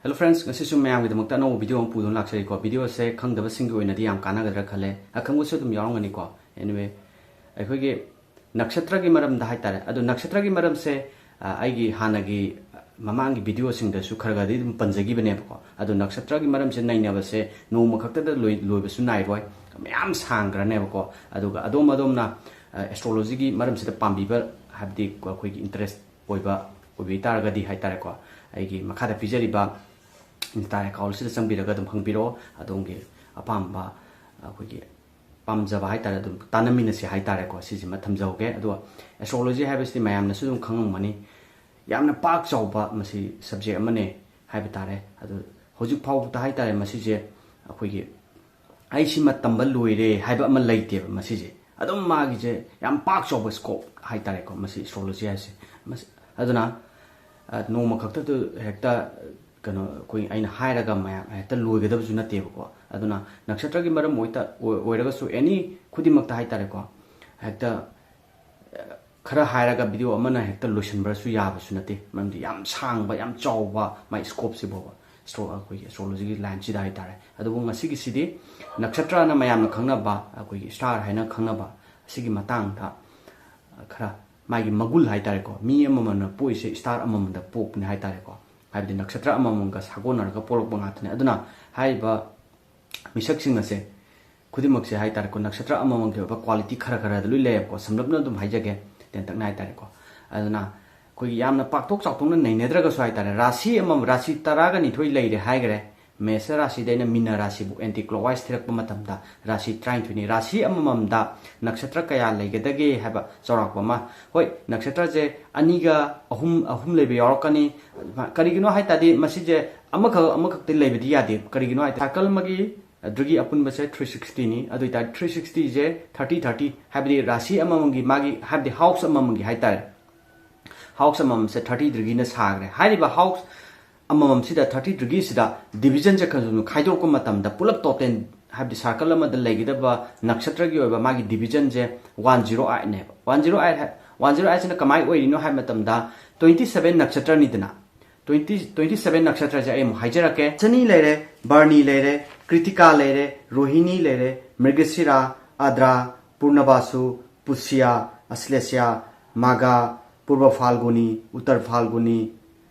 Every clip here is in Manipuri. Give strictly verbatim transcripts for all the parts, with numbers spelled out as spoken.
Hello friends, ꯉꯁꯤꯁꯨ ꯃꯌꯥꯝꯒꯤꯗꯃꯛꯇ ꯑꯅꯧꯕ video ꯑꯃ ꯄꯨꯗꯨꯅ ꯂꯥꯛꯆꯔꯤꯀꯣ꯫ Video ꯑꯁꯦ ꯈꯪꯗꯕꯁꯤꯡꯒꯤ ꯑꯣꯏꯅꯗꯤ ꯌꯥꯝ ꯀꯥꯟꯅꯒꯗ꯭ꯔꯥ ꯈꯜꯂꯦ, ꯑꯈꯪꯕꯁꯨ ꯑꯗꯨꯝ ꯌꯥꯎꯔꯝꯒꯅꯤꯀꯣ꯫ Anyway, ꯑꯩꯈꯣꯏꯒꯤ ꯅꯛꯁꯇ꯭ꯔꯒꯤ ꯃꯔꯝꯗ ꯍꯥꯏꯇꯥꯔꯦ꯫ ꯑꯗꯣ ꯅꯛꯁꯇ꯭ꯔꯒꯤ ꯃꯔꯝꯁꯦ, ꯑ, ꯑꯩꯒꯤ ꯍꯥꯟꯅꯒꯤ ꯃꯃꯥꯡꯒꯤ videoꯁꯤꯡꯗꯁꯨ ꯈꯔ ꯈꯔꯗꯤ ꯑꯗꯨꯝ ꯄꯟꯖꯈꯤꯕꯅꯦꯕꯀꯣ꯫ ꯑꯗꯣ ꯅꯛꯁꯇ꯭ꯔꯒꯤ ꯃꯔꯝꯁꯦ ꯅꯩꯅꯕꯁꯦ ꯅꯣꯡꯃ ꯈꯛꯇꯗ ꯂꯣꯏ-, ꯂꯣꯏꯕꯁꯨ ꯅꯥꯏꯔꯣꯏ, ꯃꯌꯥꯝ ꯁꯥꯡꯈ꯭ꯔꯅꯦꯕꯀꯣ꯫ ꯑꯗꯨꯒ ꯑꯗꯣꯝ ꯑꯗꯣꯝꯅ, ꯑ, astrologyꯒꯤ ꯃꯔꯝꯁꯤꯗ ꯄꯥꯝꯕꯤꯕ, ꯍꯥꯏꯕꯗꯤ ꯑꯩꯈꯣꯏꯒꯤ interest ꯑꯣꯏꯕ, ꯑꯣꯏꯕꯤ ꯇꯥꯔꯒꯗꯤ ꯍꯥꯏꯇꯥꯔꯦꯀꯣ, ꯑꯩꯒꯤ ꯃꯈꯥꯗ ꯄꯤꯖꯔꯤꯕ Insta accountꯁꯤꯗ ꯆꯪꯕꯤꯔꯒ ꯑꯗꯨꯝ ꯍꯪꯕꯤꯔꯛꯑꯣ꯫ ꯑꯗꯣꯝꯒꯤ ꯑꯄꯥꯝꯕ, ꯑꯩꯈꯣꯏꯒꯤ ꯄꯥꯝꯖꯕ ꯍꯥꯏꯇꯥꯔꯦ, ꯑꯗꯨꯝ ꯇꯥꯟꯅꯃꯤꯟꯅꯁꯤ ꯍꯥꯏꯇꯥꯔꯦꯀꯣ꯫ ꯁꯤꯁꯤꯃ ꯊꯝꯖꯍꯧꯒꯦ꯫ ꯑꯗꯨꯒ astrology ꯍꯥꯏꯕꯁꯤꯗꯤ ꯃꯌꯥꯝꯅꯁꯨ ꯑꯗꯨꯝ ꯈꯪꯉꯝꯒꯅꯤ, ꯌꯥꯝꯅ ꯄꯥꯛ ꯆꯥꯎꯕ ꯃꯁꯤ subject ꯑꯃꯅꯦ ꯍꯥꯏꯕ ꯇꯥꯔꯦ꯫ ꯑꯗꯨ ꯍꯧꯖꯤꯛ ꯐꯥꯎꯕꯗ ꯍꯥꯏꯇꯥꯔꯦ, ꯃꯁꯤꯁꯦ ꯑꯩꯈꯣꯏꯒꯤ "ꯑꯩ ꯁꯤꯃ ꯇꯝꯕ ꯂꯣꯏꯔꯦ" ꯍꯥꯏꯕ ꯑꯃ ꯂꯩꯇꯦꯕ꯫ ꯃꯁꯤꯁꯦ ꯑꯗꯨꯝ ꯃꯥꯒꯤꯁꯦ ꯌꯥꯝ ꯄꯥꯛ ꯆꯥꯎꯕ scope ꯍꯥꯏꯇꯥꯔꯦꯀꯣ, ꯃꯁꯤ astrology ꯍꯥꯏꯁꯦ꯫ ꯃꯁꯤ, ꯑꯗꯨꯅ, ꯑ, ꯅꯣꯡꯃ ꯈꯛꯇꯗ ꯍꯦꯛꯇ, ꯀꯩꯅꯣ, ꯑꯩꯈꯣꯏ, ꯑꯩꯅ ꯍꯥꯏꯔꯒ ꯃꯌꯥꯝ ꯍꯦꯛꯇ ꯂꯣꯏꯒꯗꯕꯁꯨ ꯅꯠꯇꯦꯕꯀꯣ꯫ ꯑꯗꯨꯅ ꯅꯛꯁꯇ꯭ꯔꯒꯤ ꯃꯔꯝ ꯑꯣꯏꯇ-, ꯑꯣꯏ-, ꯑꯣꯏꯔꯒꯁꯨ, any ꯈꯨꯗꯤꯡꯃꯛꯇ ꯍꯥꯏꯇꯥꯔꯦꯀꯣ, ꯍꯦꯛꯇ, ꯑ, ꯈꯔ ꯍꯥꯏꯔꯒ video ꯑꯃꯅ ꯍꯦꯛꯇ ꯂꯣꯏꯁꯤꯟꯕ꯭ꯔꯁꯨ ꯌꯥꯕꯁꯨ ꯅꯠꯇꯦ, ꯃꯔꯝꯗꯤ ꯌꯥꯝ ꯁꯥꯡꯕ, ꯌꯥꯝ ꯆꯥꯎꯕ ꯃꯥꯏ scopeꯁꯤꯕꯣꯕ꯫ Astro-, ꯑꯩꯈꯣꯏꯒꯤ astrologyꯒꯤ lineꯁꯤꯗ ꯍꯥꯏꯇꯥꯔꯦ꯫ ꯑꯗꯨꯕꯨ ꯉꯁꯤꯒꯤꯁꯤꯗꯤ ꯅꯛꯁꯇ꯭ꯔꯅ ꯃꯌꯥꯝꯅ ꯈꯪꯅꯕ, ꯑꯩꯈꯣꯏꯒꯤ star ꯍꯥꯏꯅ ꯈꯪꯅꯕ, ꯑꯁꯤꯒꯤ ꯃꯇꯥꯡꯗ ꯈꯔ ꯃꯥꯒꯤ ꯃꯒꯨꯜ ꯍꯥꯏꯇꯥꯔꯦꯀꯣ, ꯃꯤ ꯑꯃꯃꯝꯅ ꯄꯣꯛꯏꯁꯦ star ꯑꯃꯃꯝꯗ ꯄꯣꯛꯄꯅꯦ ꯍꯥꯏꯇꯥꯔꯦꯀꯣ, ꯍꯥꯏꯕꯗꯤ ꯅꯛꯁꯇ꯭ꯔ ꯑꯃꯃꯝꯒ ꯁꯥꯒꯣꯟꯅꯔꯒ ꯄꯣꯛꯂꯛꯄ ꯉꯥꯛꯇꯅꯦ꯫ ꯑꯗꯨꯅ ꯍꯥꯏꯔꯤꯕ ꯃꯤꯁꯛꯁꯤꯡ ꯑꯁꯦ ꯈꯨꯗꯤꯡꯃꯛꯁꯦ ꯍꯥꯏꯇꯥꯔꯦꯀꯣ, ꯅꯛꯁꯇ꯭ꯔ ꯑꯃꯃꯝꯒꯤ ꯑꯣꯏꯕ quality ꯈꯔ ꯈꯔꯗ ꯂꯣꯏ ꯂꯩꯌꯦꯕꯀꯣ꯫ ꯁꯝꯂꯞꯅ ꯑꯗꯨꯝ ꯍꯥꯏꯖꯒꯦ, ꯇꯦꯟꯇꯛꯅ ꯍꯥꯏꯇꯥꯔꯦꯀꯣ꯫ ꯑꯗꯨꯅ ꯑꯩꯈꯣꯏꯒꯤ ꯌꯥꯝꯅ ꯄꯥꯛꯊꯣꯛ ꯆꯥꯎꯊꯣꯛꯅ ꯅꯩꯅꯗ꯭ꯔꯒꯁꯨ ꯍꯥꯏꯇꯥꯔꯦ, ꯔꯥꯁꯤ ꯑꯃꯃꯝ, ꯔꯥꯁꯤ ꯇꯔꯥꯒ ꯅꯤꯊꯣꯏ ꯂꯩꯔꯦ ꯍꯥꯏꯈ꯭ꯔꯦ꯫ ꯃꯦꯁ ꯔꯥꯁꯤꯗꯩꯅ ꯃꯤꯅ ꯔꯥꯁꯤꯕꯨ anti clockwise ꯊꯤꯔꯛꯄ ꯃꯇꯝꯗ ꯔꯥꯁꯤ ꯇꯔꯥꯅꯤꯊꯣꯏꯅꯤ꯫ ꯔꯥꯁꯤ ꯑꯃꯃꯝꯗ ꯅꯛꯁꯇ꯭ꯔ ꯀꯌꯥ ꯂꯩꯒꯗꯒꯦ ꯍꯥꯏꯕ ꯆꯥꯎꯔꯥꯛꯄ ꯑꯃ꯫ ꯍꯣꯏ, ꯅꯛꯁꯇ꯭ꯔꯁꯦ ꯑꯅꯤꯒ ꯑꯍꯨꯝ, ꯑꯍꯨꯝ ꯂꯩꯕ ꯌꯥꯎꯔꯛꯀꯅꯤ꯫ ꯀꯔꯤꯒꯤꯅꯣ ꯍꯥꯏ ꯇꯥꯔꯗꯤ, ꯃꯁꯤꯁꯦ ꯑꯃꯈꯛ, ꯑꯃꯈꯛꯇ ꯂꯩꯕꯗꯤ ꯌꯥꯗꯦ꯫ ꯀꯔꯤꯒꯤꯅꯣ ꯍꯥꯏ ꯇꯥꯔꯗꯤ, circle ꯑꯃꯒꯤ ꯗ꯭ꯔꯤꯒꯤ ꯑꯄꯨꯟꯕꯁꯦ three sixtyꯅꯤ꯫ ꯑꯗꯨ ꯑꯣꯏꯇꯥꯔꯗꯤ three sixtyꯁꯦ thirty thirty, ꯍꯥꯏꯕꯗꯤ ꯔꯥꯁꯤ ꯑꯃꯃꯝꯒꯤ ꯃꯥꯒꯤ, ꯍꯥꯏꯕꯗꯤ house ꯑꯃꯃꯝꯒꯤ ꯍꯥꯏꯇꯥꯔꯦ, house ꯑꯃꯃꯝꯁꯦ thirty ꯗ꯭ꯔꯤꯒꯤꯅ ꯁꯥꯈ꯭ꯔꯦ꯫ ꯍꯥꯏꯔꯤꯕ house ꯑꯃꯃꯝꯁꯤꯗ, thirty ꯗ꯭ꯔꯤꯒꯤꯁꯤꯗ divisionꯁꯦ ꯈꯔ ꯈꯔ ꯈꯥꯏꯗꯣꯔꯛꯄ ꯃꯇꯝꯗ, ꯄꯨꯂꯞ total, ꯍꯥꯏꯕꯗꯤ circle ꯑꯃꯗ ꯂꯩꯒꯗꯕ ꯅꯛꯁꯇ꯭ꯔꯒꯤ ꯑꯣꯏꯕ ꯃꯥꯒꯤ divisionꯁꯦ one zero eightꯅꯦꯕ꯫ One zero eight ꯍꯥꯏ-, one zero eightꯁꯤꯅ ꯀꯃꯥꯏꯅ ꯑꯣꯏꯔꯤꯅꯣ ꯍꯥꯏꯕ ꯃꯇꯝꯗ, twenty seven ꯅꯛꯁꯇ꯭ꯔꯅꯤꯗꯅ, ꯇ꯭ꯋꯦꯟꯇꯤ ꯇ꯭ꯋꯦꯟꯇꯤ ꯁꯚꯦꯟ ꯅꯛꯁꯇ꯭ꯔꯁꯦ ꯑꯩ ꯑꯃꯨꯛ ꯍꯥꯏꯖꯔꯛꯀꯦ꯫ ꯁꯅꯤ ꯂꯩꯔꯦ, ꯕꯔꯅꯤ ꯂꯩꯔꯦ, ꯀ꯭ꯔꯤꯇꯤꯀꯥ ꯂꯩꯔꯦ, ꯔꯣꯍꯤꯅꯤ ꯂꯩꯔꯦ, ꯃ꯭ꯔꯤꯒꯁꯤꯔꯥ, ꯑꯗ꯭ꯔꯥ, ꯄꯨꯔꯅꯕꯥꯁꯨ, ꯄꯨꯁꯤꯌꯥ, ꯑꯁ꯭ꯂꯦꯁꯤꯌꯥ, ꯃꯥꯒꯥ, ꯄꯨꯔꯕ ꯐꯥꯜꯒꯨꯅꯤ, ꯎꯠꯇꯔ ꯐꯥꯜꯒꯨꯅꯤ,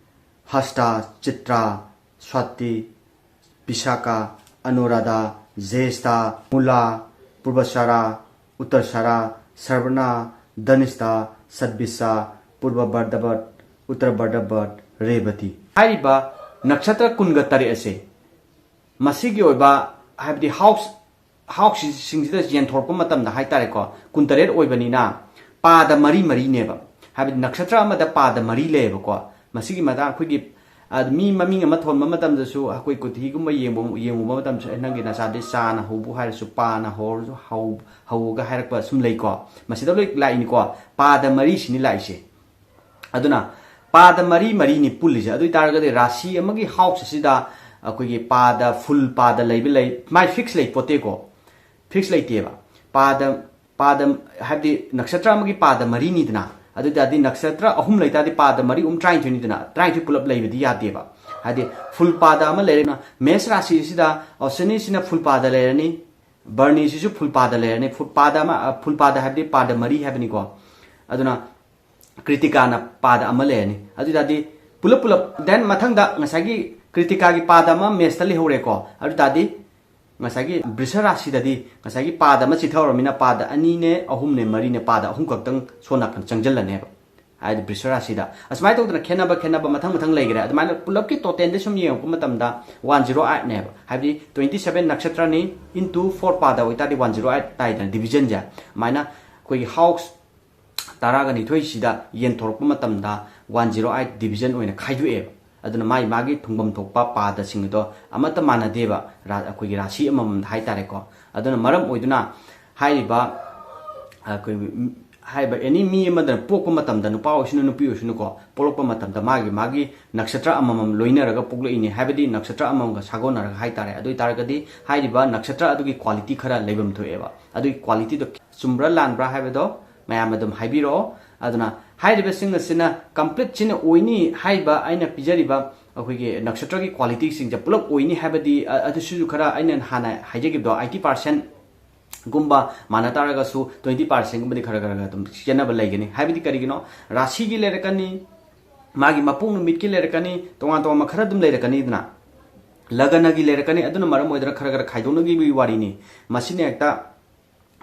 ꯍꯁꯇꯥ, ꯆꯤꯇ꯭ꯔꯥ, ꯁ꯭ꯋꯥꯇꯤ, ꯕꯤꯁꯥꯈꯥ, ꯑꯅꯨꯔꯥꯙꯥ, ꯖ꯭ꯌꯦꯁꯊꯥ, ꯃꯨꯂꯥ, ꯄꯨꯔꯕꯁꯥꯔꯥ, ꯎꯠꯇꯔꯁꯥꯔꯥ, ꯁ꯭ꯔꯕꯅꯥ, ꯙꯅꯤꯁꯊꯥ, ꯁꯠꯕꯤꯁꯥ, ꯄꯨꯔꯕ ꯚꯗ꯭ꯔꯚꯠ, ꯎꯠꯇꯔ ꯚꯗ꯭ꯔꯚꯠ, ꯔꯦꯕꯇꯤ꯫ ꯍꯥꯏꯔꯤꯕ ꯅꯛꯁꯇ꯭ꯔ ꯀꯨꯟꯒ ꯇꯔꯦꯠ ꯑꯁꯦ ꯃꯁꯤꯒꯤ ꯑꯣꯏꯕ, ꯍꯥꯏꯕꯗꯤ ꯍꯥꯎꯁ, ꯍꯥꯎꯁꯁꯤꯡꯁꯤꯗ ꯌꯦꯟꯊꯣꯔꯛꯄ ꯃꯇꯝꯗ ꯍꯥꯏꯇꯥꯔꯦꯀꯣ, ꯀꯨꯟꯇꯔꯦꯠ ꯑꯣꯏꯕꯅꯤꯅ ꯄꯥꯗ ꯃꯔꯤ ꯃꯔꯤꯅꯦꯕ꯫ ꯍꯥꯏꯕꯗꯤ ꯅꯛꯁꯇ꯭ꯔ ꯑꯃꯗ ꯄꯥꯗ ꯃꯔꯤ ꯂꯩꯌꯦꯕꯀꯣ꯫ ꯃꯁꯤꯒꯤ ꯃꯇꯥꯡ ꯑꯩꯈꯣꯏꯒꯤ, ꯑ, ꯃꯤ ꯃꯃꯤꯡ ꯑꯃ ꯊꯣꯟꯕ ꯃꯇꯝꯗꯁꯨ ꯑꯩꯈꯣꯏ ꯀꯨꯊꯤꯒꯨꯝꯕ ꯌꯦꯡꯕ, ꯌꯦꯡꯉꯨꯕ ꯃꯇꯝꯗꯁꯨ, "ꯑꯦ, ꯅꯪꯒꯤ ꯅꯆꯥꯗꯤ ꯆꯥꯅ ꯍꯧꯕꯨ ꯍꯥꯏꯔꯁꯨ ꯄꯥꯅ ꯍꯧꯔꯁꯨ ꯍꯧ-, ꯍꯧꯒ" ꯍꯥꯏꯔꯛꯄ ꯁꯨꯝ ꯂꯩꯀꯣ꯫ ꯃꯁꯤꯗ ꯂꯣꯏ ꯂꯥꯛꯏꯅꯤꯀꯣ꯫ ꯄꯥꯗ ꯃꯔꯤꯁꯤꯅꯤ ꯂꯥꯛꯏꯁꯦ꯫ ꯑꯗꯨꯅ ꯄꯥꯗ ꯃꯔꯤ ꯃꯔꯤꯅꯤ ꯄꯨꯜꯂꯤꯁꯦ꯫ ꯑꯗꯨ ꯑꯣꯏ ꯇꯥꯔꯒꯗꯤ ꯔꯥꯁꯤ ꯑꯃꯒꯤ ꯍꯥꯎꯁ ꯑꯁꯤꯗ ꯑꯩꯈꯣꯏꯒꯤ ꯄꯥꯗ, ꯐꯨꯜ ꯄꯥꯗ ꯂꯩꯕ ꯂꯩ, ꯃꯥꯏ ꯐꯤꯛꯁ ꯂꯩ ꯄꯣꯠꯇꯦꯀꯣ꯫ ꯐꯤꯛꯁ ꯂꯩꯇꯦꯕ꯫ ꯄꯥꯗ, ꯄꯥꯗ, ꯍꯥꯏꯕꯗꯤ ꯅꯛꯁꯇ꯭ꯔ ꯑꯃꯒꯤ ꯄꯥꯗ ꯃꯔꯤꯅꯤꯗꯅ, ꯑꯗꯨ ꯑꯣꯏ ꯇꯥꯔꯗꯤ ꯅꯛꯁꯇ꯭ꯔ ꯑꯍꯨꯝ ꯂꯩ ꯇꯥꯔꯗꯤ ꯄꯥꯗ ꯃꯔꯤ ꯑꯍꯨꯝ ꯇꯔꯥꯅꯤꯊꯣꯏꯅꯤꯗꯅ, ꯇꯔꯥꯅꯤꯊꯣꯏ ꯄꯨꯂꯞ ꯂꯩꯕꯗꯤ ꯌꯥꯗꯦꯕ꯫ ꯍꯥꯏꯗꯤ ꯐꯨꯜ ꯄꯥꯗ ꯑꯃ ꯂꯩꯔꯦ, ꯃꯦꯁ ꯔꯥꯁꯤꯁꯤꯗ ꯑꯁ꯭ꯋꯤꯅꯤꯁꯤꯅ ꯐꯨꯜ ꯄꯥꯗ ꯂꯩꯔꯅꯤ, ꯕꯔꯅꯤꯁꯤꯁꯨ ꯐꯨꯜ ꯄꯥꯗ ꯂꯩꯔꯅꯤ꯫ ꯐꯨꯜ ꯄꯥꯗ ꯑꯃ, ꯑ, ꯐꯨꯜ ꯄꯥꯗ ꯍꯥꯏꯕꯗꯤ ꯄꯥꯗ ꯃꯔꯤ ꯍꯥꯏꯕꯅꯤꯀꯣ꯫ ꯑꯗꯨꯅ ꯀ꯭ꯔꯤꯇꯤꯀꯥꯅ ꯄꯥꯗ ꯑꯃ ꯂꯩꯔꯅꯤ꯫ ꯑꯗꯨ ꯑꯣꯏ ꯇꯥꯔꯗꯤ ꯄꯨꯂꯞ ꯄꯨꯂꯞ, then ꯃꯊꯪꯗ ꯉꯁꯥꯏꯒꯤ ꯀ꯭ꯔꯤꯇꯤꯀꯥꯒꯤ ꯄꯥꯗ ꯑꯃ ꯃꯦꯁꯇ ꯂꯩꯍꯧꯔꯦꯀꯣ꯫ ꯑꯗꯨ ꯑꯣꯏ ꯇꯥꯔꯗꯤ ꯉꯁꯥꯏꯒꯤ ꯕ꯭ꯔꯤꯁ ꯔꯥꯁꯤꯗꯗꯤ ꯉꯁꯥꯏꯒꯤ ꯄꯥꯗ ꯑꯃ ꯆꯤꯊꯍꯧꯔꯕꯅꯤꯅ ꯄꯥꯗ ꯑꯅꯤꯅꯦ, ꯑꯍꯨꯝꯅꯦ, ꯃꯔꯤꯅꯦ, ꯄꯥꯗ ꯑꯍꯨꯝ ꯈꯛꯇꯪ ꯁꯣꯝ ꯅꯥꯀꯟ ꯆꯪꯁꯤꯜꯂꯅꯦꯕ꯫ ꯍꯥꯏꯗꯤ ꯕ꯭ꯔꯤꯁ ꯔꯥꯁꯤꯗ꯫ ꯑꯁꯨꯃꯥꯏꯅ ꯇꯧꯗꯅ ꯈꯦꯠꯅꯕ, ꯈꯦꯠꯅꯕ ꯃꯊꯪ ꯃꯊꯪ ꯂꯩꯈ꯭ꯔꯦ꯫ ꯑꯗꯨꯃꯥꯏꯅ ꯄꯨꯂꯞꯀꯤ ꯇꯣꯇꯦꯜꯗ ꯁꯨꯝ ꯌꯦꯡꯉꯛꯄ ꯃꯇꯝꯗ ꯋꯥꯟ ꯖꯤꯔꯣ ꯑꯥꯏꯠꯅꯦꯕ꯫ ꯍꯥꯏꯕꯗꯤ ꯇ꯭ꯋꯦꯟꯇꯤ ꯁꯚꯦꯟ ꯅꯛꯁꯇ꯭ꯔꯅꯤ into four ꯄꯥꯗ ꯑꯣꯏꯇꯥꯔꯗꯤ ꯋꯥꯟ ꯖꯤꯔꯣ ꯑꯥꯏꯠ ꯇꯥꯏꯗꯅ ꯗꯤꯕꯤꯖꯟꯁꯦ꯫ ꯑꯗꯨꯃꯥꯏꯅ ꯑꯩꯈꯣꯏꯒꯤ ꯍꯥꯎꯁ ꯇꯔꯥꯒ ꯅꯤꯊꯣꯏꯁꯤꯗ ꯌꯦꯟꯊꯣꯔꯛꯄ ꯃꯇꯝꯗ ꯋꯥꯟ ꯖꯤꯔꯣ ꯑꯥꯏꯠ ꯗꯤꯕꯤꯖꯟ ꯑꯣꯏꯅ ꯈꯥꯏꯗꯣꯛꯑꯦꯕ꯫ ꯑꯗꯨꯅ ꯃꯥꯒꯤ, ꯃꯥꯒꯤ ꯊꯨꯡꯐꯝ ꯊꯣꯛꯄ ꯄꯥꯗꯁꯤꯡ ꯑꯗꯣ ꯑꯃꯠꯇ ꯃꯥꯟꯅꯗꯦꯕ, ꯔꯥ-, ꯑꯩꯈꯣꯏꯒꯤ ꯔꯥꯁꯤ ꯑꯃꯃꯝꯗ ꯍꯥꯏꯇꯥꯔꯦꯀꯣ꯫ ꯑꯗꯨꯅ ꯃꯔꯝ ꯑꯣꯏꯗꯨꯅ ꯍꯥꯏꯔꯤꯕ, ꯑꯩꯈꯣꯏ, ꯍꯥꯏꯔꯤꯕ ꯑꯦꯅꯤ ꯃꯤ ꯑꯃꯗꯅ ꯄꯣꯛꯄ ꯃꯇꯝꯗ, ꯅꯨꯄꯥ ꯑꯣꯏꯁꯅꯨ, ꯅꯨꯄꯤ ꯑꯣꯏꯁꯅꯨꯀꯣ, ꯄꯣꯛꯂꯛꯄ ꯃꯇꯝꯗ ꯃꯥꯒꯤ, ꯃꯥꯒꯤ ꯅꯛꯁꯇ꯭ꯔ ꯑꯃꯃꯝ ꯂꯣꯏꯅꯔꯒ ꯄꯣꯛꯂꯛꯏꯅꯦ, ꯍꯥꯏꯕꯗꯤ ꯅꯛꯁꯇ꯭ꯔ ꯑꯃꯃꯝꯒ ꯁꯥꯒꯣꯟꯅꯔꯒ ꯍꯥꯏꯇꯥꯔꯦ꯫ ꯑꯗꯨ ꯑꯣꯏ ꯇꯥꯔꯒꯗꯤ ꯍꯥꯏꯔꯤꯕ ꯅꯛꯁꯇ꯭ꯔ ꯑꯗꯨꯒꯤ ꯀ꯭ꯋꯥꯂꯤꯇꯤ ꯈꯔ ꯂꯩꯐꯝ ꯊꯣꯛꯑꯦꯕ꯫ ꯑꯗꯨꯒꯤ ꯀ꯭ꯋꯥꯂꯤꯇꯤꯗꯣ ꯆꯨꯝꯕ꯭ꯔꯥ ꯂꯥꯟꯕ꯭ꯔꯥ ꯍꯥꯏꯕꯗꯣ ꯃꯌꯥꯝ ꯑꯗꯨꯝ ꯍꯥꯏꯕꯤꯔꯛꯑꯣ꯫ ꯑꯗꯨꯅ ꯍꯥꯏꯔꯤꯕꯁꯤꯡ ꯑꯁꯤꯅ complete ꯁꯤꯅ ꯑꯣꯏꯅꯤ ꯍꯥꯏꯕ ꯑꯩꯅ ꯄꯤꯖꯔꯤꯕ ꯑꯩꯈꯣꯏꯒꯤ ꯅꯛꯁꯇ꯭ꯔꯒꯤ quality ꯁꯤꯡꯁꯦ ꯄꯨꯂꯞ ꯑꯣꯏꯅꯤ ꯍꯥꯏꯕꯗꯤ, ꯑ, ꯑꯗꯨꯁꯨ ꯈꯔ ꯑꯩꯅ ꯍꯥꯟꯅ ꯍꯥꯏꯖꯈꯤꯕꯗꯣ, eighty percent ꯒꯨꯝꯕ ꯃꯥꯟꯅ ꯇꯥꯔꯒꯁꯨ twenty percent ꯒꯨꯝꯕꯗꯤ ꯈꯔ ꯈꯔ ꯈꯔ ꯑꯗꯨꯝ ꯈꯦꯠꯅꯕ ꯂꯩꯒꯅꯤ꯫ ꯍꯥꯏꯕꯗꯤ ꯀꯔꯤꯒꯤꯅꯣ? ꯔꯥꯁꯤꯒꯤ ꯂꯩꯔꯛꯀꯅꯤ, ꯃꯥꯒꯤ ꯃꯄꯣꯛ ꯅꯨꯃꯤꯠꯀꯤ ꯂꯩꯔꯛꯀꯅꯤ, ꯇꯣꯉꯥꯟ ꯇꯣꯉꯥꯟꯕ ꯈꯔ ꯑꯗꯨꯝ ꯂꯩꯔꯛꯀꯅꯤꯗꯅ, ꯂꯒꯅꯒꯤ ꯂꯩꯔꯛꯀꯅꯤ꯫ ꯑꯗꯨꯅ ꯃꯔꯝ ꯑꯣꯏꯗꯅ ꯈꯔ ꯈꯔ ꯈꯥꯏꯗꯣꯛꯅꯈꯤꯕꯒꯤ ꯋꯥꯔꯤꯅꯤ꯫ ꯃꯁꯤꯅ ꯍꯦꯛꯇ